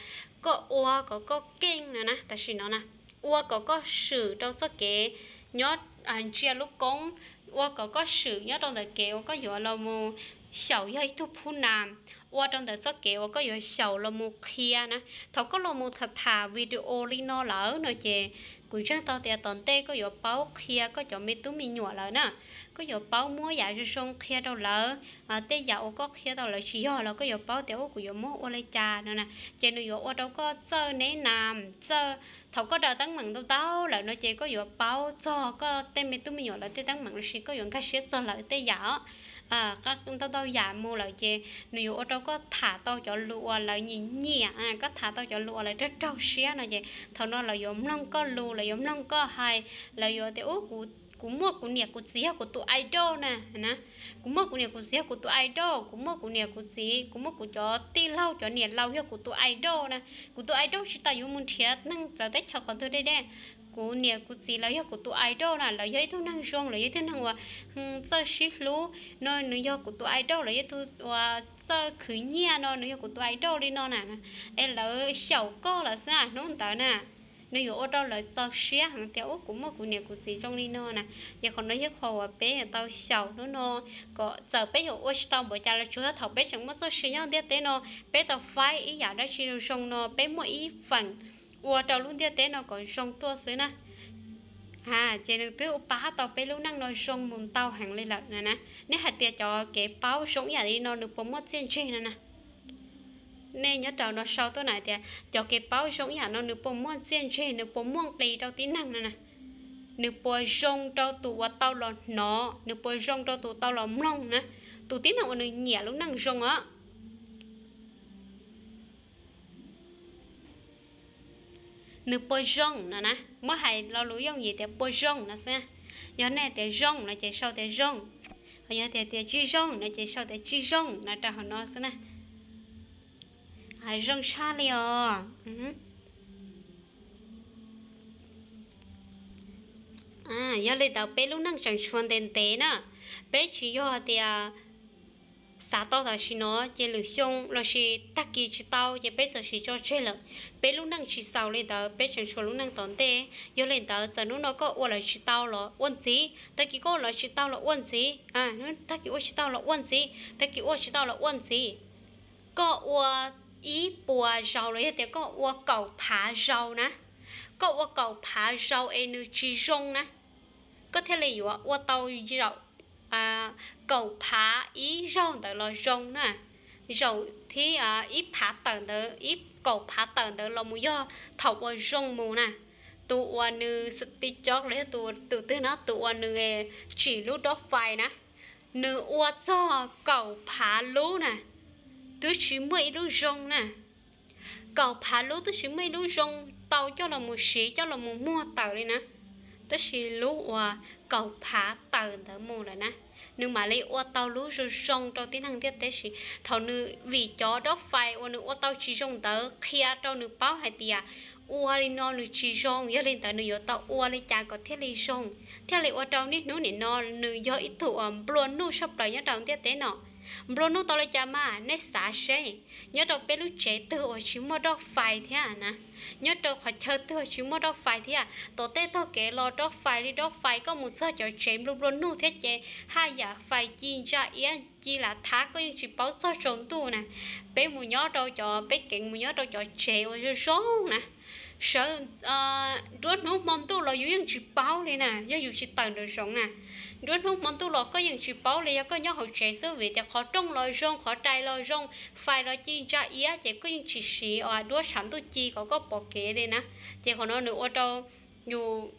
koj ua kom koj keej no na, tam sim no na, ua kom koj swm rau txoj kev nyob ntsia lub koob, ua kom koj swm nyob rau ntawm kev uas koj yuav los mus xyaum yog ib tug phub nas, ua rau ntawm txoj kev uas koj yuav xyaum los mus qhia na. Thaum koj los mus tham tham video li no lawm no ces kuv ntseeg tau tias tom ntej koj yuav paub qhia koj cov me tub me nyuam lawm na. Koj yuav paub muab yam zoo zoo qhia rau lawv, tej yam uas koj qhia tau lawv tsis yog los koj yuav paub tias ub kuv yuav muab ua li cas no na. Ces nws yuav ua rau koj txawj neb nas txawj, thaum koj daws teeb meem ntau ntau lawm no ces koj yuav paub txog koj tej me tub me nyuam lawv tej teeb meem los sis koj yuav nkag siab txog lawv tej yam os. Ntau ntau yam mus lawm ces nws yuav ua rau koj tham tau cov lus uas lawv nyiam nyiam, koj tham tau cov lus uas lawv raug raug siab no ces thaum no lawv yuav mloog koj lus, lawv yuav mloog koj hais, lawv yuav tias ub kuv muaj kuv niam kuv txiv yog kuv tus idol na, kuv muaj kuv niam kuv txiv yog kuv tus idol, kuv muaj kuv niam kuv txiv, kuv muaj kuv cov tij laug cov niam laus yog kuv tus idol na. Kuv tus idol tsis tas yuav mus nrhiav neeg txawv teb chaws qhov twg deb deb. Kuv niam kuv txiv lawv yog kuv tus idol na, lawv yog ib tug neeg zoo, lawv yog ib tug neeg uas txawj sib hlub no, nws yog kuv tus idol, lawv yog ib tug uas txawj khwv nyiaj no, nws yog kuv tus idol li no na. Es lawv xyaum koj lawm xwb hnub ntawd na, nws yuav ua rau lawv txaus siab heev tias ub kuv muaj kuv niam kuv txiv zoo li no na. Ces qhov no yog qhov uas peb yuav tau xyaum hnub no, kom txawm peb yuav ua tsis tau npaum cas los tsuav thaum peb tseem muaj txoj sia nyob ntiaj teb no, peb tau faib ib yam dab tsi zoo no, peb muaj ib feem ua rau lub ntiaj teb no kom zoo tuaj xwb na. Ces nws twb ua pab tau peb lub neej no zoo mus ntau heev li lawm na. Nej hais tias cov kev paub zoo ib yam li no nws puas muaj txiaj ntsig no na? Nej nyob rau no sau tuaj na tias cov kev paub zoo ib yam no nws puas muaj txiaj ntsig, nws puas muaj nqis rau tib neeg no na? Nws puas zoo rau tus uas tau los hnov, nws puas zoo rau tus tau los mloog na? Tus tib neeg uas nws nyiam lub neej zoo os, nws puas zoo no na? Muab hais lo lus yooj yim tias puas zoo no xwb. Yog nej tias zoo no ces sau tias zoo, ho yog tias tias tsis zoo no ces sau tias tsis zoo no rau hauv no xwb na. Zoo tshaj li os. Yog li ntawd peb lub neej tseem tshuav ntev ntev na, peb tsis yog tias xav tau tam sim no ces lwm xyoo lossis tag kis tsis tau ces peb txawm siv tso tseg lawm. Peb lub neej tsis xaus li ntawd, peb tseem tshuav lub neej tom ntej. Yog li ntawd txawm hnub no koj ua lawm tsis tau los ua ntxiv, tag kis koj ua lawm tsis tau los ua ntxiv, tag kis ua tsis tau los ua ntxiv, tag kis ua tsis tau los ua ntxiv. Koj ua ib puas zaus los yog tias koj ua kaum phav zaus na, koj ua kaum phav zaus es nws tsis zoo na, koj thiaj li yuav ua tau zaum kaum phav ib zaug ntawd los zoo na. Zaum thib ib phav tawm ntawd, ib kaum phav tawm ntawd los mus yog thaum uas zoo mus na. Tus uas nws Steve Jobs los yog tus twg no, tus uas nws tsim lub dab fais na, nws ua txog kaum phav lub na, twb tsis muaj ib lub zoo na. Kaum phav lub twb tsis muaj ib lub zoo tau coj los mus siv, coj los mus muag tawm li na. Tab sis lub uas kaum phav tawm ntawd mus lawm na, nws mam li ua tau lub zoo zoo rau tib neeg ntiaj teb siv. Thaum nws, vim cov dab fais uas nws ua tau tsis zoo ntawd qhia rau nws paub hais tias ua li no nws tsis zoo, yog li ntawd nws yuav tau ua li cas kom thiaj li zoo, thiaj li ua rau niaj hnub nim no nws yog ib tug uas nplua nuj tshaj plaws nyob rau ntiaj teb no. Nplua nuj tau li cas mas nej xav seb, nyob rau peb lub tsev twg uas tsis muaj dab fais thiab na, nyob rau qhov chaw twg uas tsis muaj dab fais thiab, tom tej tog kev los dab fais li dab fais, koj mus txog cov tsev nplua nplua nuj thiab ces haj yam fais ci ntsa iab ci lam thab koj yeej tsis paub txog tsaus ntuj na. Peb mus nyob rau cov, peb keev mus nyob rau cov tsev uas zoo zoo na, sawv nruab hnub hmo ntuj los yus yeej tsis paub li na, yog yus tsis tawm nraum zoov na. Nruab hnub hmo ntuj los koj yeej tsis paub li, yog koj nyob hauv tsev xwb vim tias qhov rooj los zoo, qhov rais los zoo, fais los ci ntsa iab ces koj yeej tsis siv os, duab tshav ntuj ci kom koj pom kev li na. Ces qhov no nws ua rau yus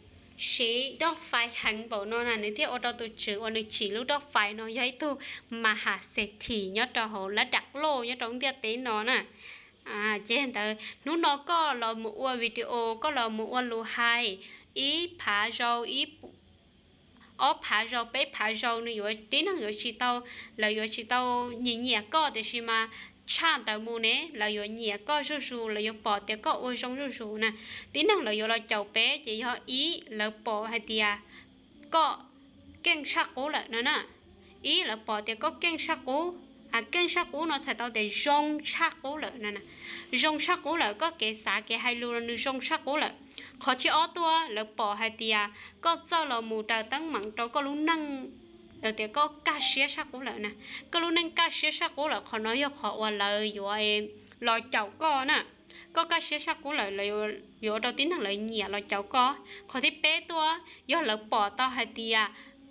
siv dab fais heev npaum no na, nws thiaj ua rau tus tswv uas nws tsim lub dab fais no yog ib tug ma has xes thim nyob rau hauv lab dam loj nyob rau ntiaj teb no na. Ces ntawd hnub no koj los mus ua video, koj los mus ua lus hais ib phav zaus, ib ob phav zaus, peb phav zaus nws yuav, tib neeg yuav tsis tau, lawv yuav tsis tau nyiam nyiam koj, tiam sis mas tshaj ntawd mus ne lawv yuav nyiam koj zuj zus, lawv yuav pom tias koj ua zoo zuj zus na. Tib neeg lawv yuav los caum peb ces yog ib, lawv pom hais tias koj keej tshaj qub lawm no na. Ib, lawv pom tias koj keej tshaj qub. Keej tshaj qub no txhais tau tias zoo tshaj qub lawm no na. Zoo tshaj qub lawm, koj kev xav kev hais lus los nws zoo tshaj qub lawm. Qhov thib ob tuaj, lawv pom hais tias koj txawj los mus daws teeb meem rau koj lub neej, tias koj kaj siab tshaj qub lawm na. Koj lub neej kaj siab tshaj qub lawm, qhov no yog qhov uas lawv yuav los caum koj na. Koj kaj siab tshaj qub lawm, yuav ua rau tib neeg lawv nyiam los caum koj. Qhov thib peb tuaj, yog lawv pom tau hais tias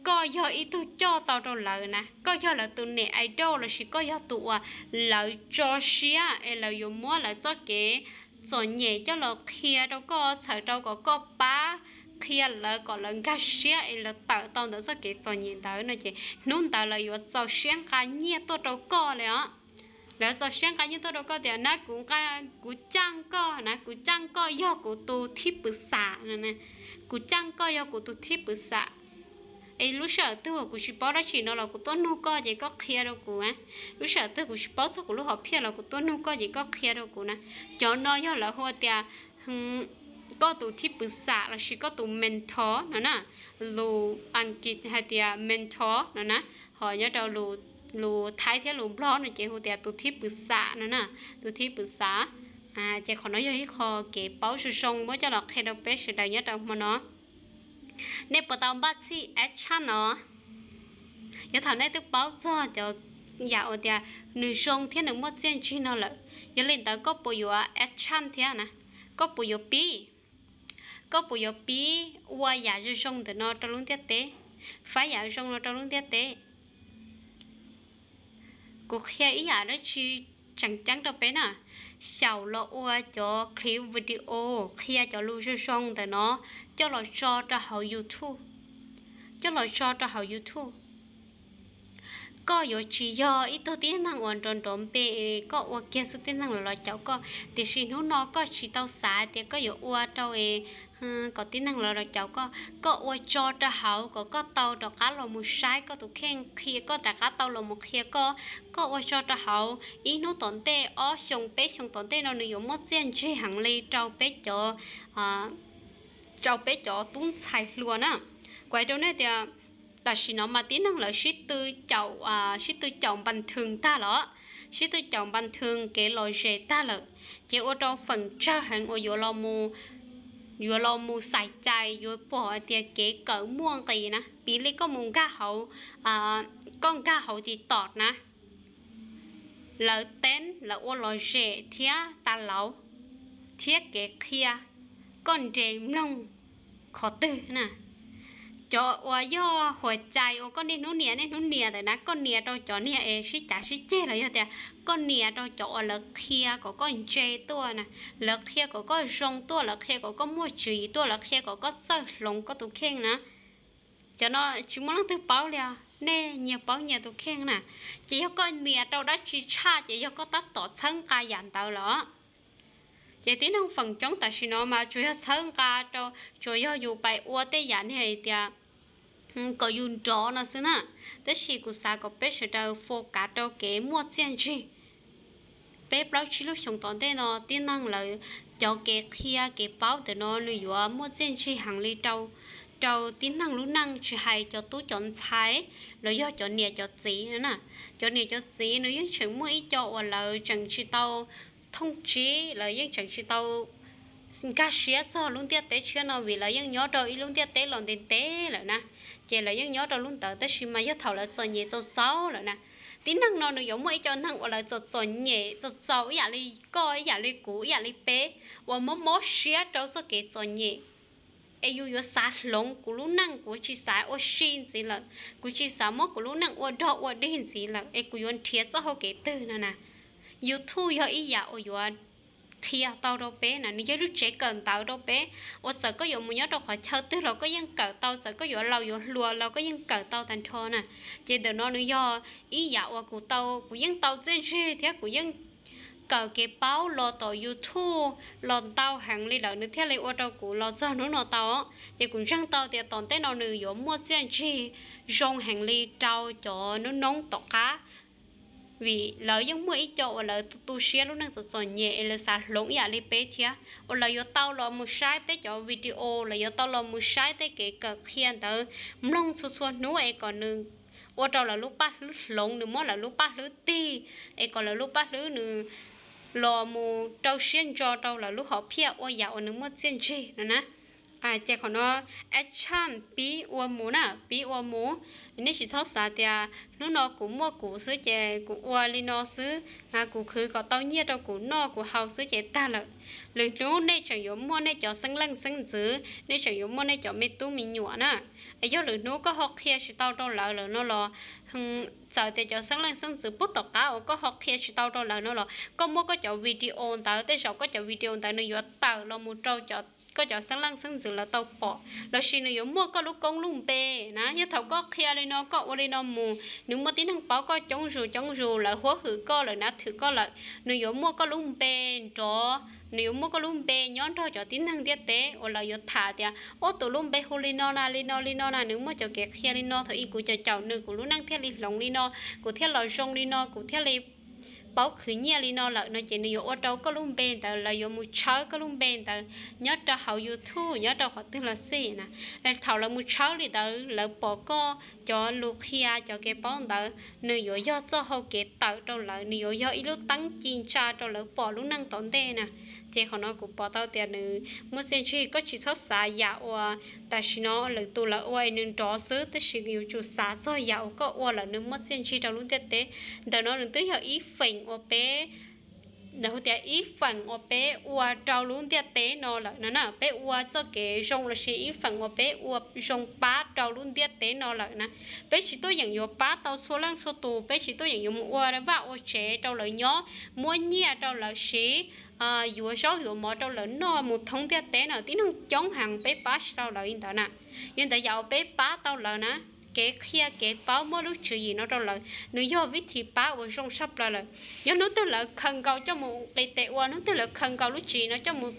koj yog ib tug coj tau rau lawv na, koj yog lawv tus niam idol lossis koj yog tus uas lawv tso siab es lawv yuav muab lawv txoj kev txom nyem coj los qhia rau koj, txhawm rau kom koj pab qhia lawv kom lawv nkag siab es lawv tawm tau ntawm txoj kev txom nyem ntawd no ces hnub ntawd lawv yuav txaus siab nqa nyiaj tuaj rau koj li os. Lawv txaus siab nqa nyiaj tuaj rau koj tias na, kuv nqa, kuv caj koj na, kuv caj koj yog kuv tus thib pwv xam no, kuv caj koj yog kuv tus thib pwv xam. Es lub sij hawm twg uas kuv tsis paub dab tsi no los kuv tuaj nug koj ces koj qhia rau kuv. Lub sij hawm twg kuv tsis paub txog kuv lub hom phiaj los kuv tuaj nug koj ces koj qhia rau kuv na. Cov no yog lawv hu tias koj tus thib pwv xam lossis koj tus mentor no na. Lus Askiv hais tias mentor no na, ho nyob rau lus Thaib thiab lus Nplog no ces hu tias tus thib pwv xam no na, tus thib pwv xam. Ces qhov no yog ib qho kev paub zoo zoo muab coj los qhia rau peb sawv daws nyob rau hmo no. Nej puas tau npaj txhij action no? Yog thaum nej twb paub txog cov yam uas tias nws zoo thiab nws muaj txiaj ntsig no lawm, yog li ntawd koj puas yuav action thiab na? Koj puas yuav pib? Koj puas yuav pib ua yam zoo zoo ntawm no rau lub ntiaj teb, faib yam zoo no rau lub ntiaj teb? Kuv qhia ib yam dab tsi tseem ceeb rau peb na, xyaum los ua cov clip video qhia cov lus zoo zoo ntawm no coj los tso rau hauv YouTube, coj los tso rau hauv YouTube. Koj yuav tsis yog ib tug tib neeg uas nrov nrov npe, koj ua kiag xwb tib neeg los los caum koj, tiam sis hnub no koj tsis tau xav tias koj yuav ua rau kom tib neeg los los caum koj. Koj ua tso rau hauv kom koj tau rov qab los mus saib koj tus kheej qhia, koj rov qab tau los mus qhia koj. Koj ua tso rau hauv, ib hnub tom ntej, ob xyoos peb xyoos tom ntej no nws yuav muaj txiaj ntsig heev li rau peb cov, rau peb cov tub ntxhais hluas na. Kuv hais rau nej tias tam sim no mas tib neeg lawv sib tw caum, sib tw caum npas thwm tag los, sib tw caum npas thwm kev lom zem tag lawm, ces ua rau feem tsawg heev uas yuav los mus xais cai yuav pom hais tias kev kawm muaj nqis na, piv li koj mus nkag hauv, koj nkag hauv TikTok na, lawv teeb lawv ua lom zem thiab tas lauv thiab kev qhia, koj nres mloog qhov twg na. Cov uas yog huam cai uas koj niaj hnub nias niaj hnub nias ntawm na, koj nias rau cov niag es sib cav sib ceg los yog tias koj nias rau cov uas lawv qhia kom koj ntse tuaj na, lawv qhia kom koj zoo tuaj, lawv qhia kom koj muaj tswv yim tuaj, lawv qhia kom koj txawj hloov koj tus kheej na. Cov no tsis muaj leej twg paub li os, nej nyias paub nyias tus kheej na. Ces yog koj nias rau dab tsi tshaj ces yog koj tab tom txhawb nqa yam ntawd los. Ces tib neeg feem coob tam sim no mas tsuas yog txhawb nqa rau, tsuas yog yus pais ua tej yam niag hais tias kom yus nrov no xwb na. Tab sis kuv xav kom peb sawv daws fo kav rau kev muaj txiaj ntsig. Peb plaub tsib lub xyoo tom ntej no tib neeg lawv cov kev qhia kev paub ntawm no nws yuav muaj txiaj ntsig heev li rau, rau tib neeg lub neej, tsis hais cov tub cov ntxhais los yog cov niam cov txiv na. Cov niam cov txiv nws yeej tseem muaj ib co uas lawv tseem tsis tau thooj tsib, lawv yeej tseem tsis tau nkag siab txog lub ntiaj teb tshiab no vim lawv yeej nyob rau ib lub ntiaj teb los ntev ntev lawm na. Ces lawv yeej nyob rau lub ntawd tab sis mas yog thaum lawv txom nyem txaus txaus lawm na, tib neeg no nws yuav muaj ib co neeg uas lawv txom txom nyem txaus txaus ib yam li koj, ib yam li kuv, ib yam li peb, uas mob mob siab rau txoj kev txom nyem. Es yus yuav xav hloov kuv lub neej, kuv tsis xav ua si ntxiv lawm, kuv tsis xav muab kuv lub neej ua dog ua dig ntxiv lawm, es kuv yuav nrhiav txoj hau kev twg no na? YouTube yog ib yam uas yuav qhia tau rau peb na, nws yog lub tsev kawm ntawv rau peb, uas txawm koj yuav mus nyob rau qhov chaw twg los koj yeej kawm tau, txawm koj yuav laus yuav hluas los koj yeej kawm tau tag nrho na. Ces ntawm no nws yog ib yam uas kuv tau, kuv yeej tau txiaj ntsig thiab kuv yeej kawm kev paub los tom YouTube los ntau heev li lawm nws thiaj li ua rau kuv los txog hnub no tau. Ces kuv ntseeg tau tias tom ntej no nws yuav muaj txiaj ntsig zoo heev li rau cov noob noob tom qab, vim lawv yeej muaj ib co uas lawv tu tu siab lub neej txom txom nyem es lawv xav hloov ib yam li peb thiab, uas lawv yuav tau los mus saib peb cov video, lawv yuav tau los mus saib tej kev kawm qhia ntawd, mloog txhua txhua hnub es kom nws ua rau lawv lub paj hlwb hloov, nws muab lawv lub paj hlwb tig, es kom lawv lub paj hlwb nws los mus rau siab ntso rau lawv lub hom phiaj ua yam uas nws muaj txiaj ntsig no na. Ces qhov no action pib ua mus na, pib ua mus. Nej tsis txhob xav tias hnub no kuv muaj kuv xwb ces kuv ua li no xwb, kuv khwv kom tau nyiaj rau kuv noj kuv haus xwb ces tag lawm. Lwm hnub nej tseem yuav muaj nej cov xeeb leej xeeb ntxwv, nej tseem yuav muaj nej cov me tub me nyuam na. Yog lwm hnub koj ho qhia tsis tau rau lawv lawm no los, txawm tias cov xeeb leej xeeb ntxwv puag tom qab uas koj ho qhia tsis tau rau lawv no los koj muab koj cov video ntawd, tej zaum koj cov video ntawd nws yuav tawm los mus rau koj cov xeeb leej xeeb ntxwv lawv tau pom, los sis nws yuav muaj koj lub koob lub npe na. Yog thaum koj qhia li no koj ua li no mus nws muaj tib neeg paub koj coob zus coob zus, lawv huab hwm koj, lawv nav thwm koj lawm, nws yuav muaj koj lub npe nrov, nws yuav muaj koj lub npe nyob nrog cov tib neeg ntiaj teb uas lawv yuav tham tias ob tus lub npe hu li no na, li no li no na, nws muaj cov kev qhia li no, thaum ub kuv caum caum nws kuv lub neej thiaj li hloov li no, kuv thiaj los zoo li no, kuv thiaj li paub khwv nyiaj li no lawm no ces nws yuav ua rau koj lub npe ntawd, lawv yuav mus tshawb koj lub npe ntawd nyob rau hauv YouTube, nyob rau qhov twg los xij na. Thaum lawv mus tshawb li ntawd lawv pom koj cov lus qhia cov kev paub ntawd nws yuav yog txoj hau kev tawm rau lawv, nws yuav yog ib lub teeb ci ntsa rau lawv pom lub neej tom ntej na. Ces qhov no kuv pom tau tias nws muaj txiaj ntsig, koj tsis txhob xav yam uas tam sim no lwm tus lawv ua es nws nrov xwb, tab sis yuav tsum xav txog yam uas koj ua lawm nws muaj txiaj ntsig rau lub ntiaj teb. Ntawm no nws twb yog ib feem uas peb, nws hu tias ib feem uas peb ua rau lub ntiaj teb no lawm no na, peb ua txoj kev zoo los sis ib feem uas peb ua zoo pab rau lub ntiaj teb no lawm na. Peb tsis tuaj yeem yuav pab tau txhua leej txhua tus, peb tsis tuaj yeem yuav mus ua vaj ua tsev rau lawv nyob, muab nyiaj rau lawv siv, yuav zaub yuav mov rau lawv noj mus thoob ntiaj teb no, tib neeg coob heev peb pab tsis tau lawv li ntawd na. Yog ntawd yam uas peb pab tau lawv na, kev qhia kev paub muab lub tswv yim no rau lawv, nws yog vib thib pab uas zoo tshaj plaws lawm. Yog hnub twg lawv khaws nkaus coj mus nqis tes ua, hnub twg lawv khaws nkaus lub tswv yim no coj mus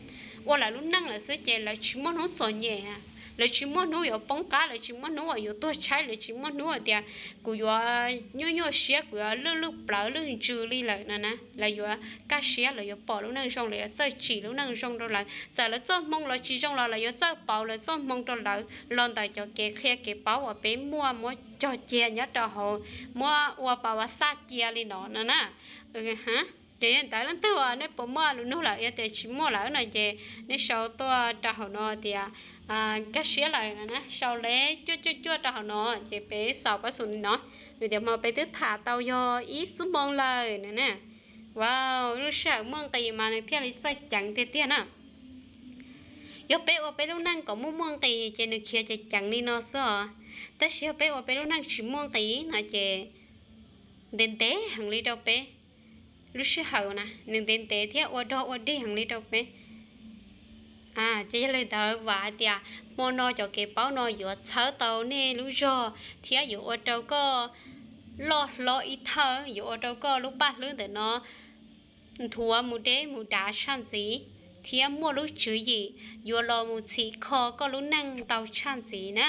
ua lawv lub neej lawm xwb ces lawv tsis muaj hnub txom nyem, lawv tsis muaj hnub yuav poob qab, lawv tsis muaj hnub uas yuav tuag tshaib, lawv tsis muaj hnub tias kuv yuav nyuaj nyuaj siab, kuv yuav lwj lwj plawv lwj ntsws li lawm no na. Lawv yuav kaj siab, lawv yuav pom lub neej zoo, lawv yuav txawj tsim lub neej zoo rau lawv. Txawm lawv txoj hmoo los tsis zoo los lawv yuav txawj pauv lawv txoj hmoo rau lawv los ntawm cov kev qhia kev paub uas peb muaj muab cog cia nyob rau hauv, muab ua pa ua xaj cia li no no na. Ces yog ntawd leej twg uas nej puas muaj lus nug lawm, yog tias tsis muaj lawm no ces nej sau tuaj rau hauv no tias kaj siab lawm no na, sau leb cuaj cuaj cuaj rau hauv no ces peb xaus pab xus li no. Vim tias hmo peb twb tham tau yog ib xuab moos lawm no na. Wow, lub sij hawm muaj nqis mas nws thiaj li txawj ceev tiag tiag na. Yog peb ua peb lub neej kom muaj muaj nqis ces nws khiav ceev ceev li no xwb os. Tab sis yog peb ua peb lub neej tsis muaj nqis no ces ntev ntev heev li rau peb. Lub sij hawm na nws ntev ntev thiab ua dog ua dig heev li rau peb. Ces yog li ntawd vam hais tias hmo no cov kev paub no yuav txhawb tau nej lub zog thiab yuav ua rau koj loj hlob ib thawj, yuav ua rau koj lub paj hlwb ntawm no nthuav mus deb mus dav tshaj ntxiv thiab muaj lub tswv yim yuav los mus txhim kho koj lub neej ntau tshaj ntxiv na.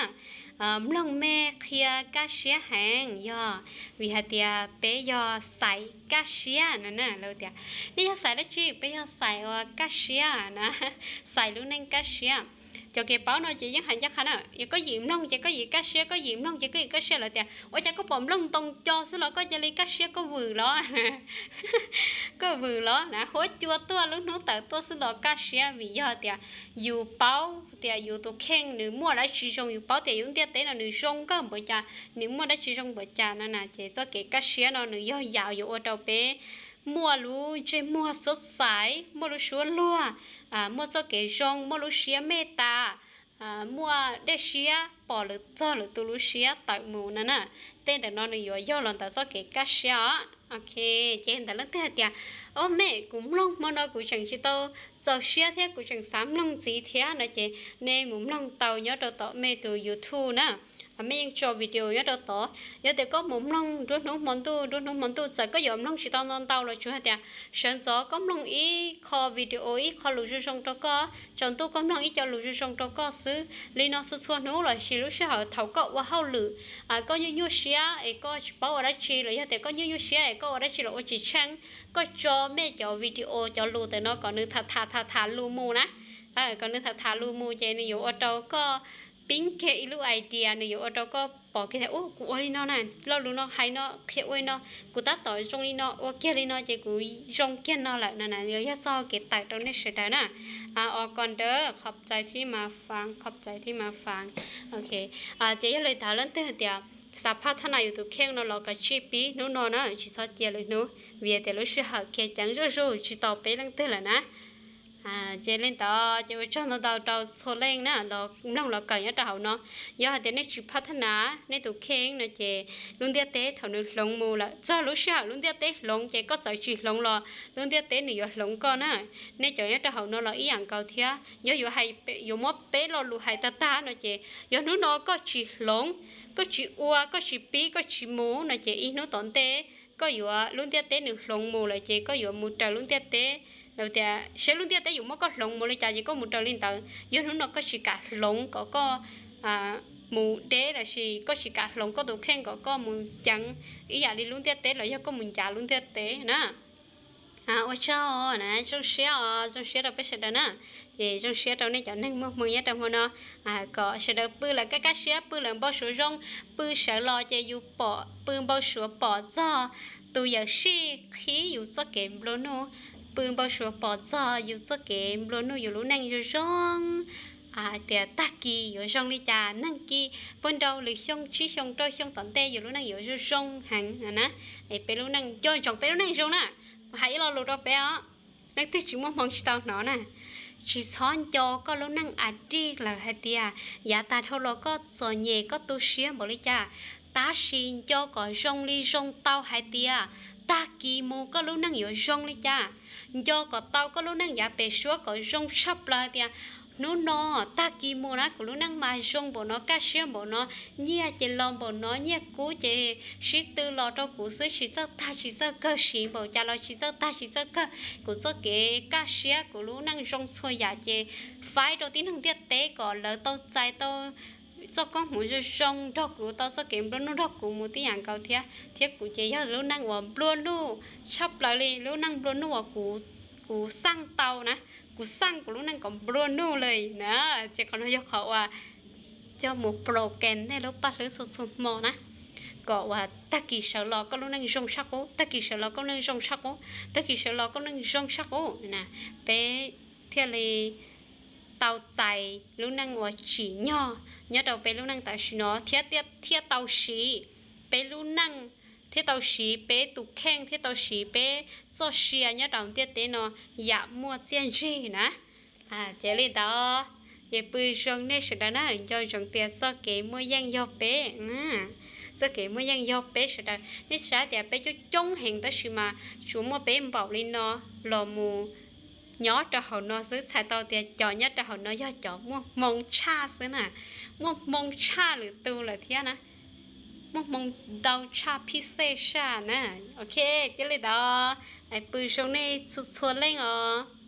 Mloog mej qhia kaj siab heev yog vim hais tias peb yog xais kaj siab no na. Lawv tias nej yog xais dab tsi? Peb yog xais uas kaj siab na, xais lub neej kaj siab. Cov kev paub no ces yeej hais ncaj qha na, yog koj yim mloog ces koj yim kaj siab, koj yim mloog ces koj yim kaj siab. Lawv tias ua cas koj pom mloog ntoo co xwb los koj cia li kaj siab, koj vwm los? Koj vwm los na, huab cua tuaj lub hnub tawm tuaj xwb los kaj siab, vim yog tias yus paub tias yus tus kheej nws muaj dab tsi zoo, yus paub tias yus ntiaj teb no nws zoo nkauj npaum cas, nws muaj dab tsi zoo npaum cas no na. Ces txoj kev kaj siab no nws yog yam yuav ua rau peb muaj lub ntsej muag xub xaiv, muaj lub suab luag, muaj txoj kev zoo, muaj lub siab mej tas, muaj dej siab pom lwm txog lwm tus lub siab tawm mus no na. Tej ntawm no nws yuav yog los ntawm txoj kev kaj siab os. Ok, ces ntawm leej twg hais tias, o mej, kuv mloog hmo no kuv tseem tsis tau txaus siab thiab kuv tseem xav mloog ntxiv thiab no ces nej mus mloog tau nyob rau tom mej tus YouTube na. Mej yeej tso video nyob rau tod. Yog tias koj mus mloog nruab hnub hmo ntuj nruab hnub hmo ntuj, txawm koj yuav mloog tsis tau ntau ntau los tsuas hais tias sawv ntxov koj mloog ib qho video, ib qho lus zoo zoo rau koj, tsaus ntuj koj mloog ib co lus zoo zoo rau koj xwb. Li no txhua txhua hnub los sis lub sij hawm thaum koj ua hauj lwm, koj nyuaj nyuaj siab es koj tsis paub ua dab tsi los yog tias koj nyuaj nyuaj siab es koj ua dab tsi los ua tsis tsheej, koj tso mej cov video cov lus ntawm no kom nws tham tham tham tham lus mus na. Kom nws tham tham lus mus ces nws yuav ua rau koj pib kiag ib lub idea, nws yuav ua rau koj pom kiag tias, u, kuv ua li no na, lo lus no hais no qhia ua li no, kuv tab tom zoo li no ua kiag li no ces kuv zoo kiag no lawm no na. Yog txoj kev tawm rau nej sawv daws na. Os, koj ntawd qhov txais thib mas faav, qhov txais thib mas faav. Ok, ces yog li ntawd leej twg tias xav phaj thaj nas yus tus kheej no los kav tsij pib hnub no na, tsis txhob cia lwm hnub vim tias lub sij hawm khiav ceev zuj zus tsis tos peb leej twg lawm na. Ces li ntawd ces ua tsaug ntau ntau rau txhua leej na los mloog los kawm nyob rau hauv no. Yog hais tias nej tsis phaj thaj nas nej tus kheej no ces lub ntiaj teb thaum nws hloov mus lawm, txog lub sij hawm lub ntiaj teb hloov ces koj txawm tsis hloov los lub ntiaj teb nws yuav hloov koj na. Nej cov nyob rau hauv no los ib yam nkaus thiab, yog yuav hais, yuav muab peb lo lus hais tag tag no ces yog hnub no koj tsis hloov, koj tsis ua, koj tsis pib, koj tsis mus no ces ib hnub tom ntej koj yuav lub ntiaj teb nws hloov mus lawm ces koj yuav mus raws lub ntiaj teb. Lawv tias seb lub ntiaj teb yuav muab koj hloov mus li cas ces koj mus raws li ntawd. Yog hnub no koj tsis kam hloov kom koj mus deb lossis koj tsis kam hloov koj tus kheej kom koj mus ceev ib yam li lub ntiaj teb los yog koj mus ncav lub ntiaj teb na. Ua tsaug na, zoo siab os, zoo siab rau peb sawv daws na. Ces zoo siab rau nej cov neeg muaj hmoo nyob rau hmo no, kom sawv daws pw lawm kaj kaj siab, pw lawm npau suav zoo, pw sawv los ces yus pom, pw npau suav pom txog tus yawm sij qhib yus txoj kev nplua nuj, pw npau suav pom txog yus txoj kev nplua nuj yus lub neej zoo zoo, hais tias tag kis yuav zoo li cas, neeg kis puag nrau lwm xyoo tsib xyoo rau xyoo tom ntej yus lub neej yuav zoo zoo heev na. Es peb lub neej nco ntsoov peb lub neej zoo na. Kuv hais ib lo lus rau peb os, leej twg tsis muaj hmoo tsis tau hnov na, tsis txhob nco koj lub neej a dij lawm hais tias yav tag dhau los koj txom nyem koj tu siab npaum li cas, tab sis nco kom zoo li zoo tau hais tias tag kis mus koj lub neej yuav zoo li cas. Nco kom tau koj lub neej yav pem suab kom zoo tshaj plaws tias Hnub no tag kis mus na kuv lub neej mas zoo npaum no, kaj siab npaum no, nyiaj ces los npaum no, nyiaj kub ces sib tw los rau kuv xwb, tsis txawj tag tsis txawj kawg, siv npaum cas los tsis txawj tag tsis txawj kawg. Kuv txoj kev kaj siab, kuv lub neej zoo txhua yam ces faib rau tib neeg ntiaj teb kom lawv tau txais tau txoj koob hmoov zoo zoo nrog kuv, tau txoj kev nplua nuj nrog kuv mus tib yam nkaus thiab. Thiab kuv ces yog lub neej uas nplua nuj tshaj plaws li, lub neej nplua nuj uas kuv, kuv xaj tau na, kuv xaj kuv lub neej kom nplua nuj li na. Ces qhov no yog qhov uas coj mus plos kees nej lub paj hlwb txhua txhua hmo na, kom uas tag kis sawv los koj lub neej zoo tshaj qub, tag kis sawv los koj lub neej zoo tshaj qub, tag kis sawv los koj lub neej zoo tshaj qub na, peb thiaj li tau txais lub neej uas tsim nyog nyob rau peb lub neej tam sim no thiab, thiaj tau siv peb lub neej, thiaj tau siv peb tus kheej, thiaj tau siv peb txoj sia nyob rau ntiaj teb no yam muaj txiaj ntsig na. Ces li ntawd, ces pw zoo nej sawv daws na, nco ntsoov tias txoj kev muaj yeej yog peb, txoj kev muaj yeej yog peb sawv daws. Nej saib tias peb coob coob heev tab sis mas tsuas muaj peb npaum li no los mus nyob rau hauv no xwb, txhais tau tias cov nyob rau hauv no yog cov muaj hmoo tshaj xwb na, muaj hmoo tshaj lwm tus lawm thiab na, muaj hmoo ntau tshaj phij xej saj na. Ok, cia li ntawd, pw zoo nej txhua txhua leej os.